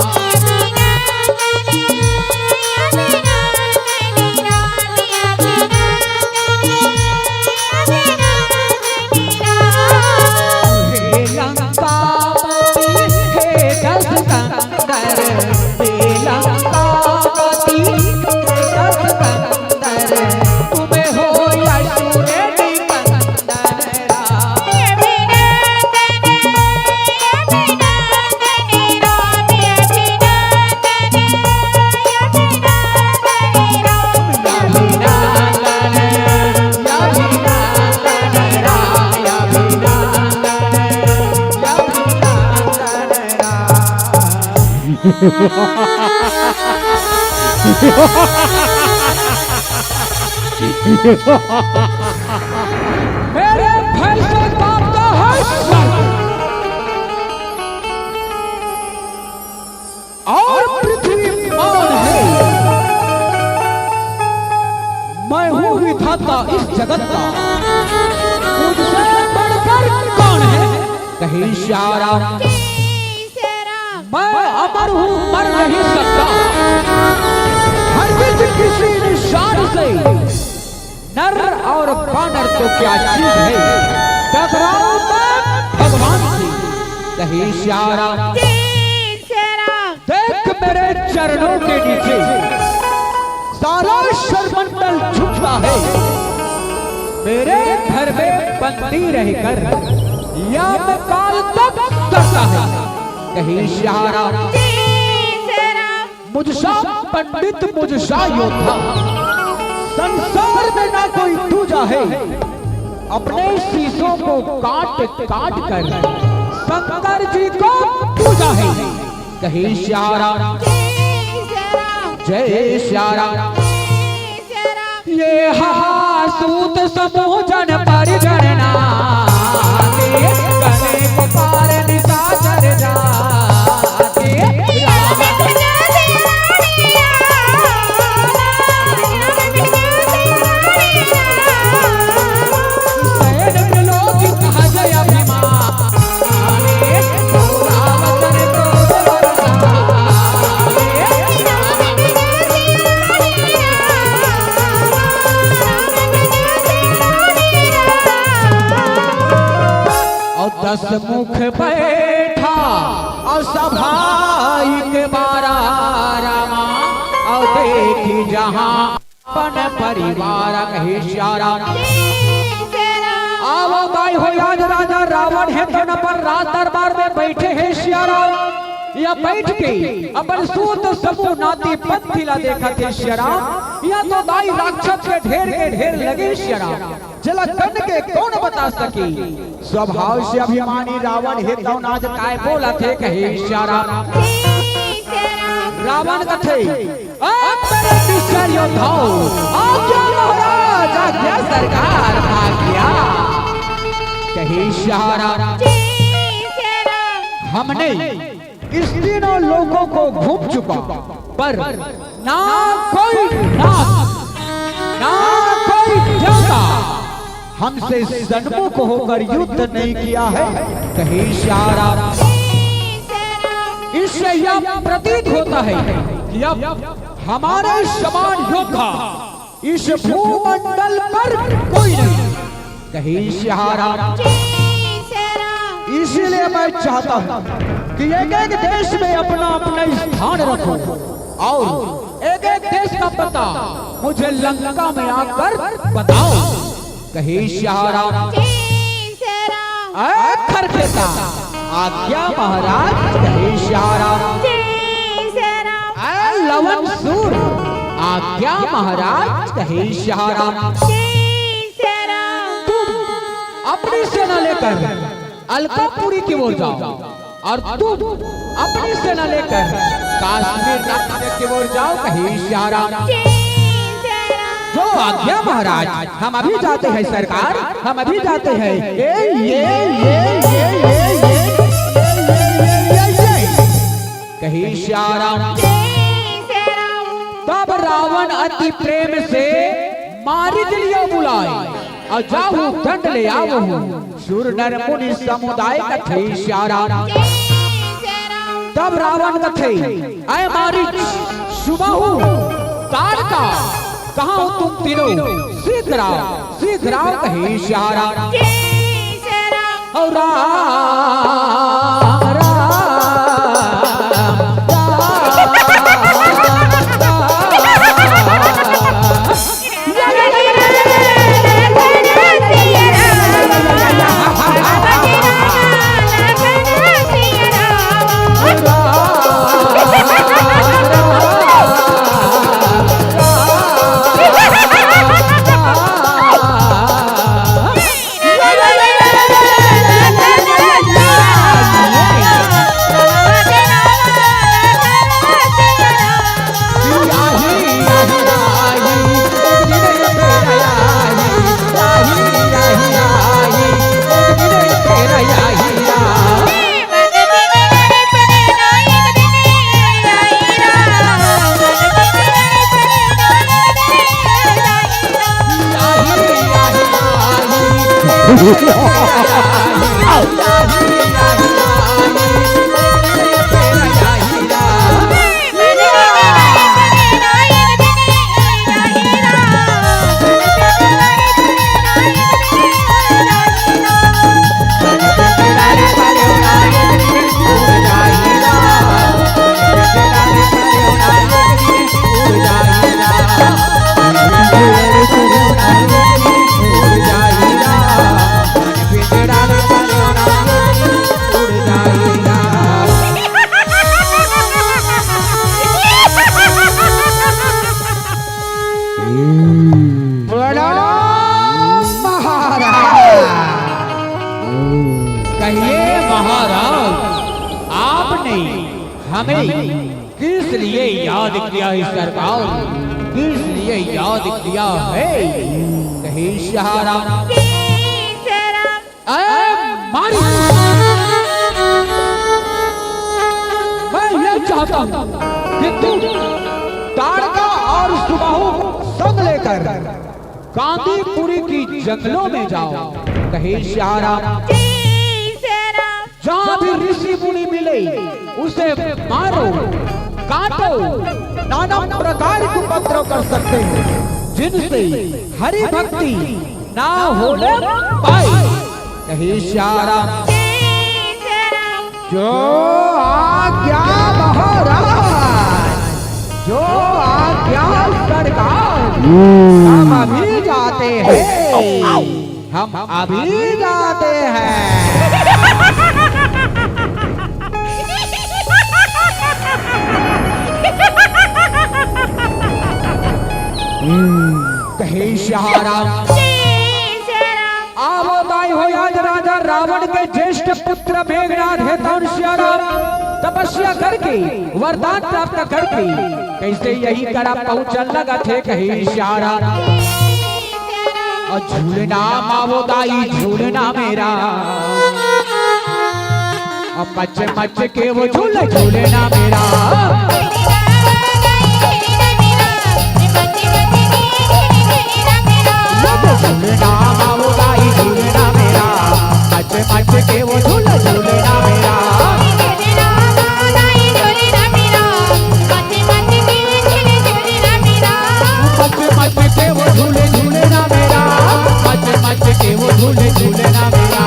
हे लंकापति, हे दस कंदर, हे लंकापति, हे दस कंदर, तुम हो असुर निकंदन। मेरे भय से कांपता है स्वर्ग और पृथ्वी मान है। मैं हूँ विधाता इस जगत का, मुझसे बढ़कर कौन है? कहे श्याम राम। मैं अमर हूँ, मर नहीं सकता। हर बीच किसी निशान से नर और बानर तो क्या चीज है, टकराऊं मैं भगवान से। कहे श्याम राम। देख मेरे चरणों के नीचे सारा शरमंडल झुकता है। मेरे घर में बंदी रहकर यम काल तप करता है। कहे श्याम राम। मुझसा पंडित, मुझसा योद्धा, संसार में ना कोई दूजा है। अपने शीशों को काट काट कर शंकर जी को पूजा है। कहे श्याम राम। जय श्याम राम। ये हा सूत समूह जन परिजन नाते, कने को पार निशाचर जाते। और दस मुख बैठा और सभा एक बारा रामा, और देखी जहाँ अपन परिवार। कहे श्याम राम। आवो भाई हो, आज राजा रावण हे तो अपन राज दरबार में बैठे हे श्याम राम। या बैठ के अपन सूत समूह नाती पंथी ला देखत हे श्याम राम। या तो दाई राक्षस के ढेर के ढेर लगे श्याम राम। जला कन के कौन बता सके? स्वभाव से अभिमानी रावण हे तौन आज काय बोलत हे, कहे श्याम राम। रावण कथे, अब मेरे निश्चर योद्धाओं, आज्ञा महाराज, आज्ञा सरकार, आज्ञा। कहे श्याम राम। हमने इस तीनों लोकों को घूम चुका, पर ना कोई नाग, ना कोई देवता हमसे सन्मुख होकर युद्ध नहीं किया है। कहे श्याम राम। इससे यह प्रतीत होता है कि अब हमारे समान योद्धा इस भूमंडल पर कोई नहीं। कहे श्याम राम। इसीलिए मैं चाहता हूँ कि एक एक देश में अपना अपना स्थान रखो और एक एक देश का पता मुझे लंका में आकर बताओ। कहे श्याम राम। अ खरखेता, आज्ञा महाराज। कहे श्याम राम। अ लवन सूर, आज्ञा महाराज। कहे श्याम राम। तुम अपनी सेना लेकर अलकापुरी की ओर जाओ और तुम अपनी सेना लेकर काश्मीर राज्य की ओर जाओ, कहे सिया राम। जो आज्ञा महाराज, हम अभी जाते हैं सरकार, हम अभी जाते हैं। ए, ये, ये, ये, ये, ये, ये, ये, ये, ये, ये। कहे सिया राम। तब रावण अति प्रेम से मारिच लियो बुलाए, और जाहु दंड ले आवहु सुर नर मुनि समुदाय, कथे सिया राम। तब रावण कथे, ऐ मारिच, सुबाहु, ताड़का, कहाँ हो तुम तीनों? शीघ्र आओ, शीघ्र आओ, कहे सिया राम। ओ राम, राम, राम, राम। प्रणाम महाराज। कहिए महाराज, आपने हमें किस लिए याद किया है सरकार? किस लिए याद किया है? कहे सिया राम। ऐ मारी, मैं ये चाहता हूँ कि तू ताड़का और सुबाहु संग लेकर कांदीपुरी की जंगलों में जाओ। कहे सिया राम। जहाँ भी ऋषि मुनि मिले, उसे मारो, काटो, नाना प्रकार के उपद्रव कर सकते हो, जिनसे हरि भक्ति ना होने पाए। कहे सिया राम। जो आज्ञा महाराज, जो आज्ञा सरकार। हम अभी जाते हैं, हम अभी जाते हैं। कहे सिया राम। आवो दाई हो, आज राजा रावण के ज्येष्ठ पुत्र मेघनाथ हे तौन सिया राम तपस्या करके वरदान प्राप्त करके कैसे यही करा पहुंचन लगा थे। कहे सिया राम। और झूलना मावो दाई झूलना मेरा, अब मच मच के वो झूल झूलना मेरा। झूलना मावो दाई झूलना मेरा, मच मच के वो झूल झूलना मेरा। मच मच के वो झूले झूले ना मेरा, मच मच के वो झूले झूले ना मेरा।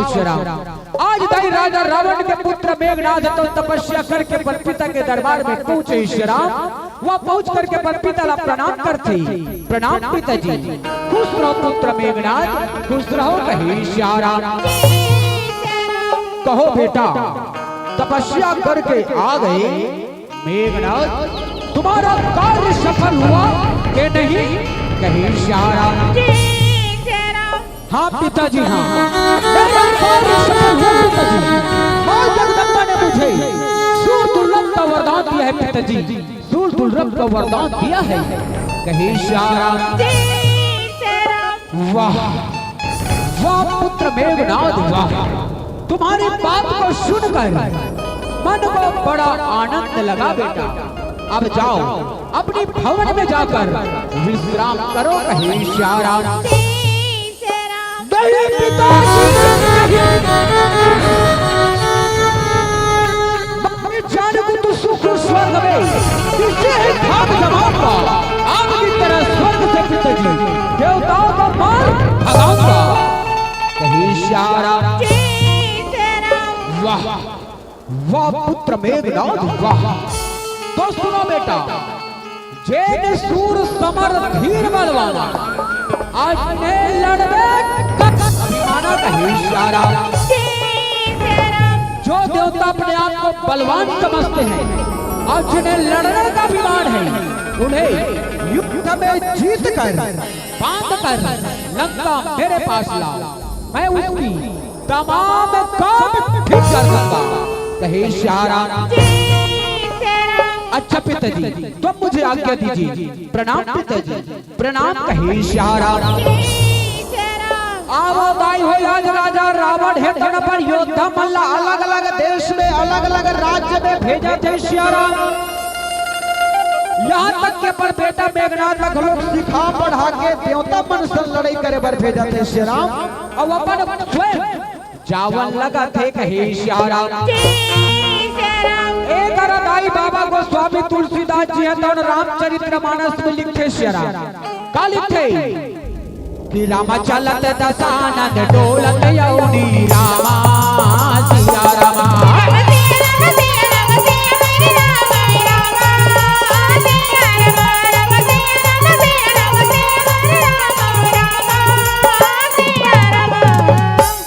श्री राम। आज दाई राजा रावण के पुत्र मेघनाद तो तपस्या करके अपन पिता के दरबार में पहुंचे श्री राम। वह पहुंच करके अपन पिता ला प्रणाम करथे। प्रणाम पिताजी। खुश रहो पुत्र मेघनाद, खुश रहो कहे श्री राम। कहो बेटा, तपस्या करके आ गए मेघनाद, तुम्हारा कार्य सफल हुआ कि नहीं कहे श्री राम। हाँ पिताजी, हाँ, मेरा कार्य सफल हुआ पिताजी। माँ जगदम्बा ने मुझे सूर दुर्लभ का वरदान दिया है पिताजी, सूर दुर्लभ का वरदान दिया है कहे श्री राम। वाह, वाह पुत्र मेघनाद, वाह। तुम्हारी बात को सुनकर मन को बड़ा आनंद लगा बेटा। अब जाओ, अपनी भवन में जाकर विश्राम करो कहे श्री राम। नहीं पिताजी, नहीं। मैं जान को तो सुख स्वर्ग में तुझे ही खाक जमाऊंगा। आग की तरह स्वर्ग से पिताजी देवताओं का मार भगाऊंगा कहे श्री राम। वाह, वाह पुत्र मेघनाद, वाह। तो सुनो बेटा, जेन सूर समर धीर बलवान, अजने लड़बे कत अभिमाना कहे श्री राम। जो देवता अपने आप को बलवान समझते हैं और जिन्हें लड़ने का अभिमान है, उन्हें युद्ध में जीत कर, बांध कर लंका मेरे पास लाओ, मैं उसकी तमाम काम ठीक कर दूंगा कहे श्री राम। अच्छा पिताजी, तुम मुझे आज्ञा दीजिए। प्रणाम पिताजी, प्रणाम कहे श्री राम। आवो दाई हो, आज राजा रावण हे तन अपन योद्धा मन ला अलग-अलग देश में, अलग-अलग राज्य में भेजथे श्री राम। यहाँ तक कि अपन बेटा मेघनाद ला घलो सिखा पढ़ा के देवता मन से लड़ाई करे बर भेजथे श्री राम। अउ अपन स्वयं जावन लगथे कहे श्री राम। एक अरा दाई बाबा गोस्वामी तुलसीदास जी हे तउन रामचरित्र मानस में लिखथे श्री राम। का लिखथे? कि राम चलत दसानन डोलत अउनी रामा सिया रामा।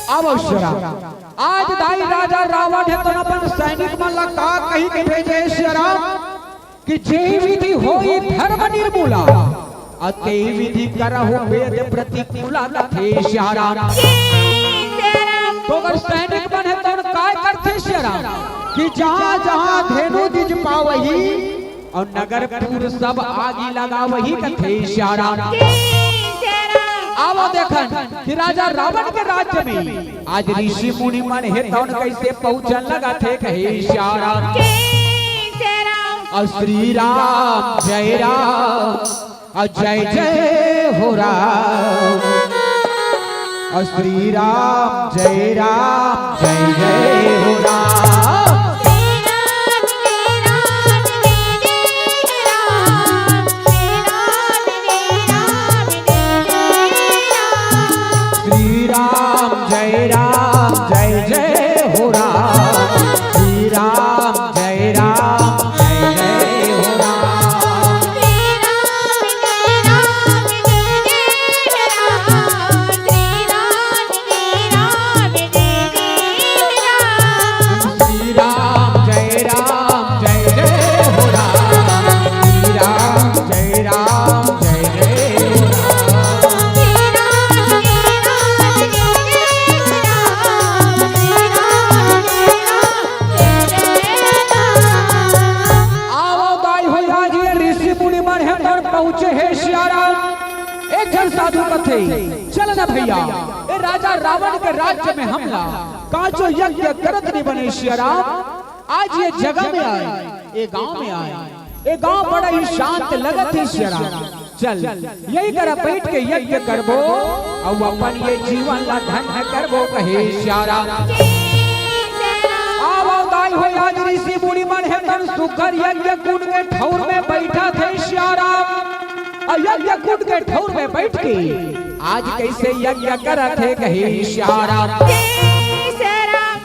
आवो श्री राम। आज दाई राजा रावण हे तउन अपन सैनिक मन ला का कहि के भेजे हे श्री राम कि जेहि विधि होई धर्म निर्मूला, अउ तेहि विधि करहु वेद प्रतिकूला कथे श्री राम। तो अगर सैनिक मन हे तउन काय करथे श्री राम कि जहाँ जहाँ धेनु द्विज पावही अउ नगरपुर सब आगी लगावही कथे श्री राम। आवो देखन कि राजा रावण के राज्य में आज ऋषि मुनि मन हे तउन कइसे पहुँचन लगथे कहे श्री राम। अउ श्री राम जय राम, अउ जय जय हो राम। अउ श्री राम जय राम, जय जय हो राम। श्री राम जय राम, जय जय हो राम। श्री राम जय राम, जय जय हो राम। श्री राम जय राम, जय जय हो राम। श्री राम जय राम, जय जय हो राम। आवो दाई हो, आज ये ऋषि मुनि मन हे तउन पहुँचे हे श्री राम। एक झन साधु कथे, चल ना भइया, ए राजा रावण के राज्य में हमला काचो यज्ञ करत नइ बने श्री राम। आज ये जगह में आए, ये गांव में आए, ये गांव बड़ा ही शांत लगत हे श्री राम। चल, यही करा बइठ के यज्ञ करबो, अउ अपन ये जीवन ला धन्य करबो कहे श्री राम। आवो दाई हो, आज ऋषि मुनि मन हे तउन सुघर यज्ञ कुंड के ठउर में बइठत हे श्री राम। अउ यज्ञ कुंड के ठउर में बइठ के आज कइसे यज्ञ करत हे कहे श्री राम।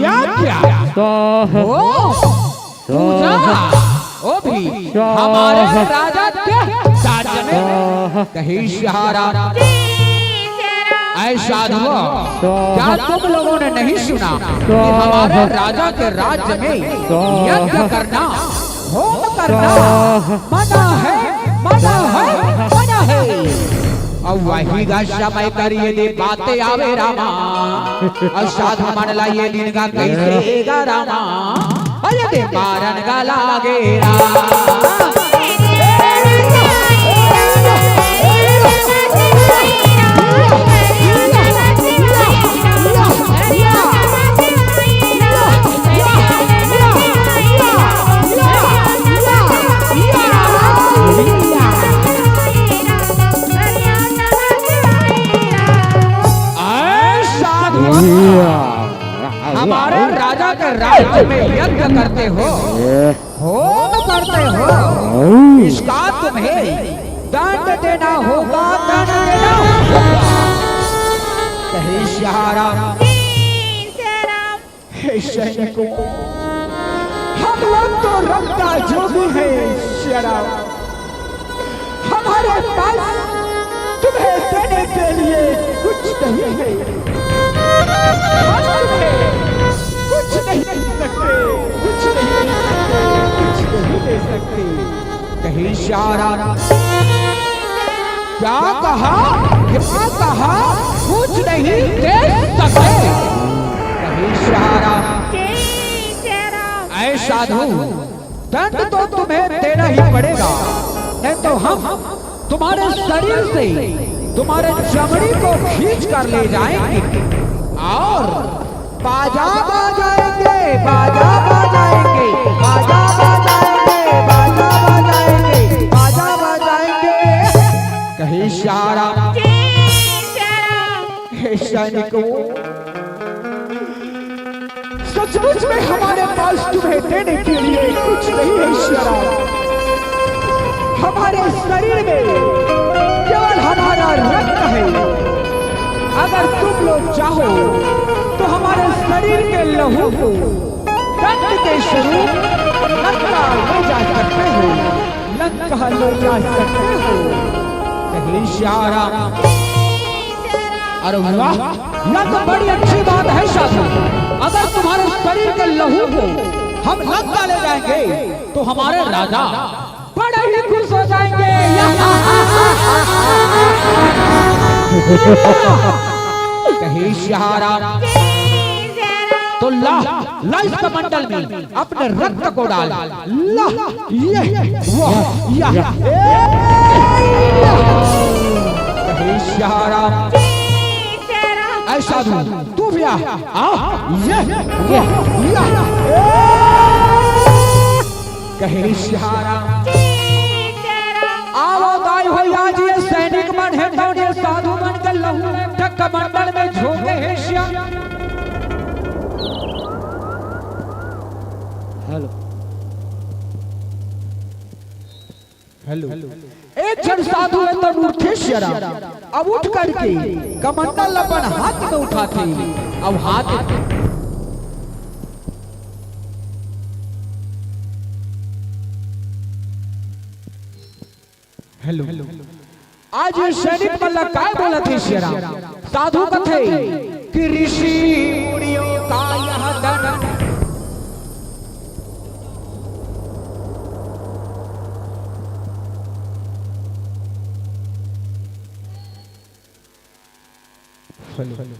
या क्या? ओ, पूजा, ओ भी हमारे राजा के साथ में कहीं सहारा। ऐ साधुओं, क्या तुम लोगों ने नहीं सुना कि हमारे राजा के राज्य में यज्ञ करना, होम करना मना है, मना है, मना है? अब वही का समय करिए दे बातें आवे रामा, और साधु मन ला ये दिन का कैसे गा रामा, अरे दे मारन का लागे रामा। ऐ साधु, हमारे राजा के राज्य में यज्ञ करते हो, होम करते हो, इसका तुम्हें दंड देना होगा, दंड देना होगा। कहीं सहारा। हे सैनिकों, हम लोग तो रक्त का जोगी हैं, शराब। हमारे पास तुम्हें देने के लिए कुछ नहीं है। हम तुम्हें कुछ नहीं दे सकते, कुछ नहीं दे सकते, कुछ नहीं दे सकते। कहीं सहारा। क्या कहा? क्या कहा? कुछ नहीं दे सकते। कहीं सहारा। ऐ साधु, दंड तो तुम्हें देना ही पड़ेगा, नहीं तो हम तुम्हारे शरीर से तुम्हारे चमड़ी को खींच कर ले जाएंगे और बाजा बजाएंगे, बाजा बजाएंगे, बाजा बजाएंगे, बाजा बजाएंगे, बाजा बजाएंगे। कहीं सहारा। हे सैनिकों, सचमुच में हमारे पास तुम्हें देने के लिए कुछ नहीं है, शराब। हमारे शरीर में केवल हमारा रक्त है। अगर तुम लोग चाहो तो हमारे शरीर के लहू को दंड के स्वरूप लंका ले जा सकते हो, लंका ले जा सकते हो। कहीं सहारा। अरे वाह, यह तो बड़ी अच्छी बात है साधु। अगर तुम्हारे शरीर के लहू को हम लंका ले जाएंगे तो हमारे राजा बड़े ही खुश हो जाएंगे। कहीं सहारा। तो ला, ला इस कमंडल में अपने रक्त को डाल। ला, ये, वाह, या, ए, या। कहीं सहारा। ऐ साधु, तू भी आ, आ, ये, वाह, या, ए। कहीं सहारा। आवो दाई हो, आज ये सैनिक मन हे, तो ये साधु मन के लहू में कमंडल में झोंके हे श्याम। हेलो। एक झन साधु हे त उठथे सियाराम। अब उठ करके कमंडल अपन हाथ में उठाथे। अब हाथ हेलो। आज ये सैनिक मन ला काय बोलत हे सियाराम? साधु कथे कि ऋषि मुनियों का यह दंड।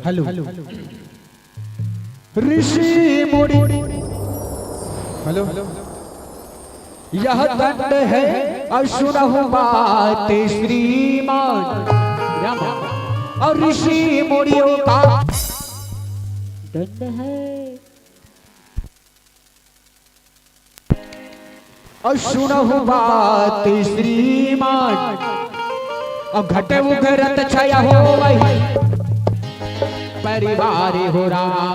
हेलो। ऋषि मुनि। हेलो। यह दंड है और सुनहु बात श्रीमान। क्या बात? और ऋषि मुनियों का दंड है। और सुनहु बात श्रीमान। और घटे उघरत छय होवहि परिवार हो राम।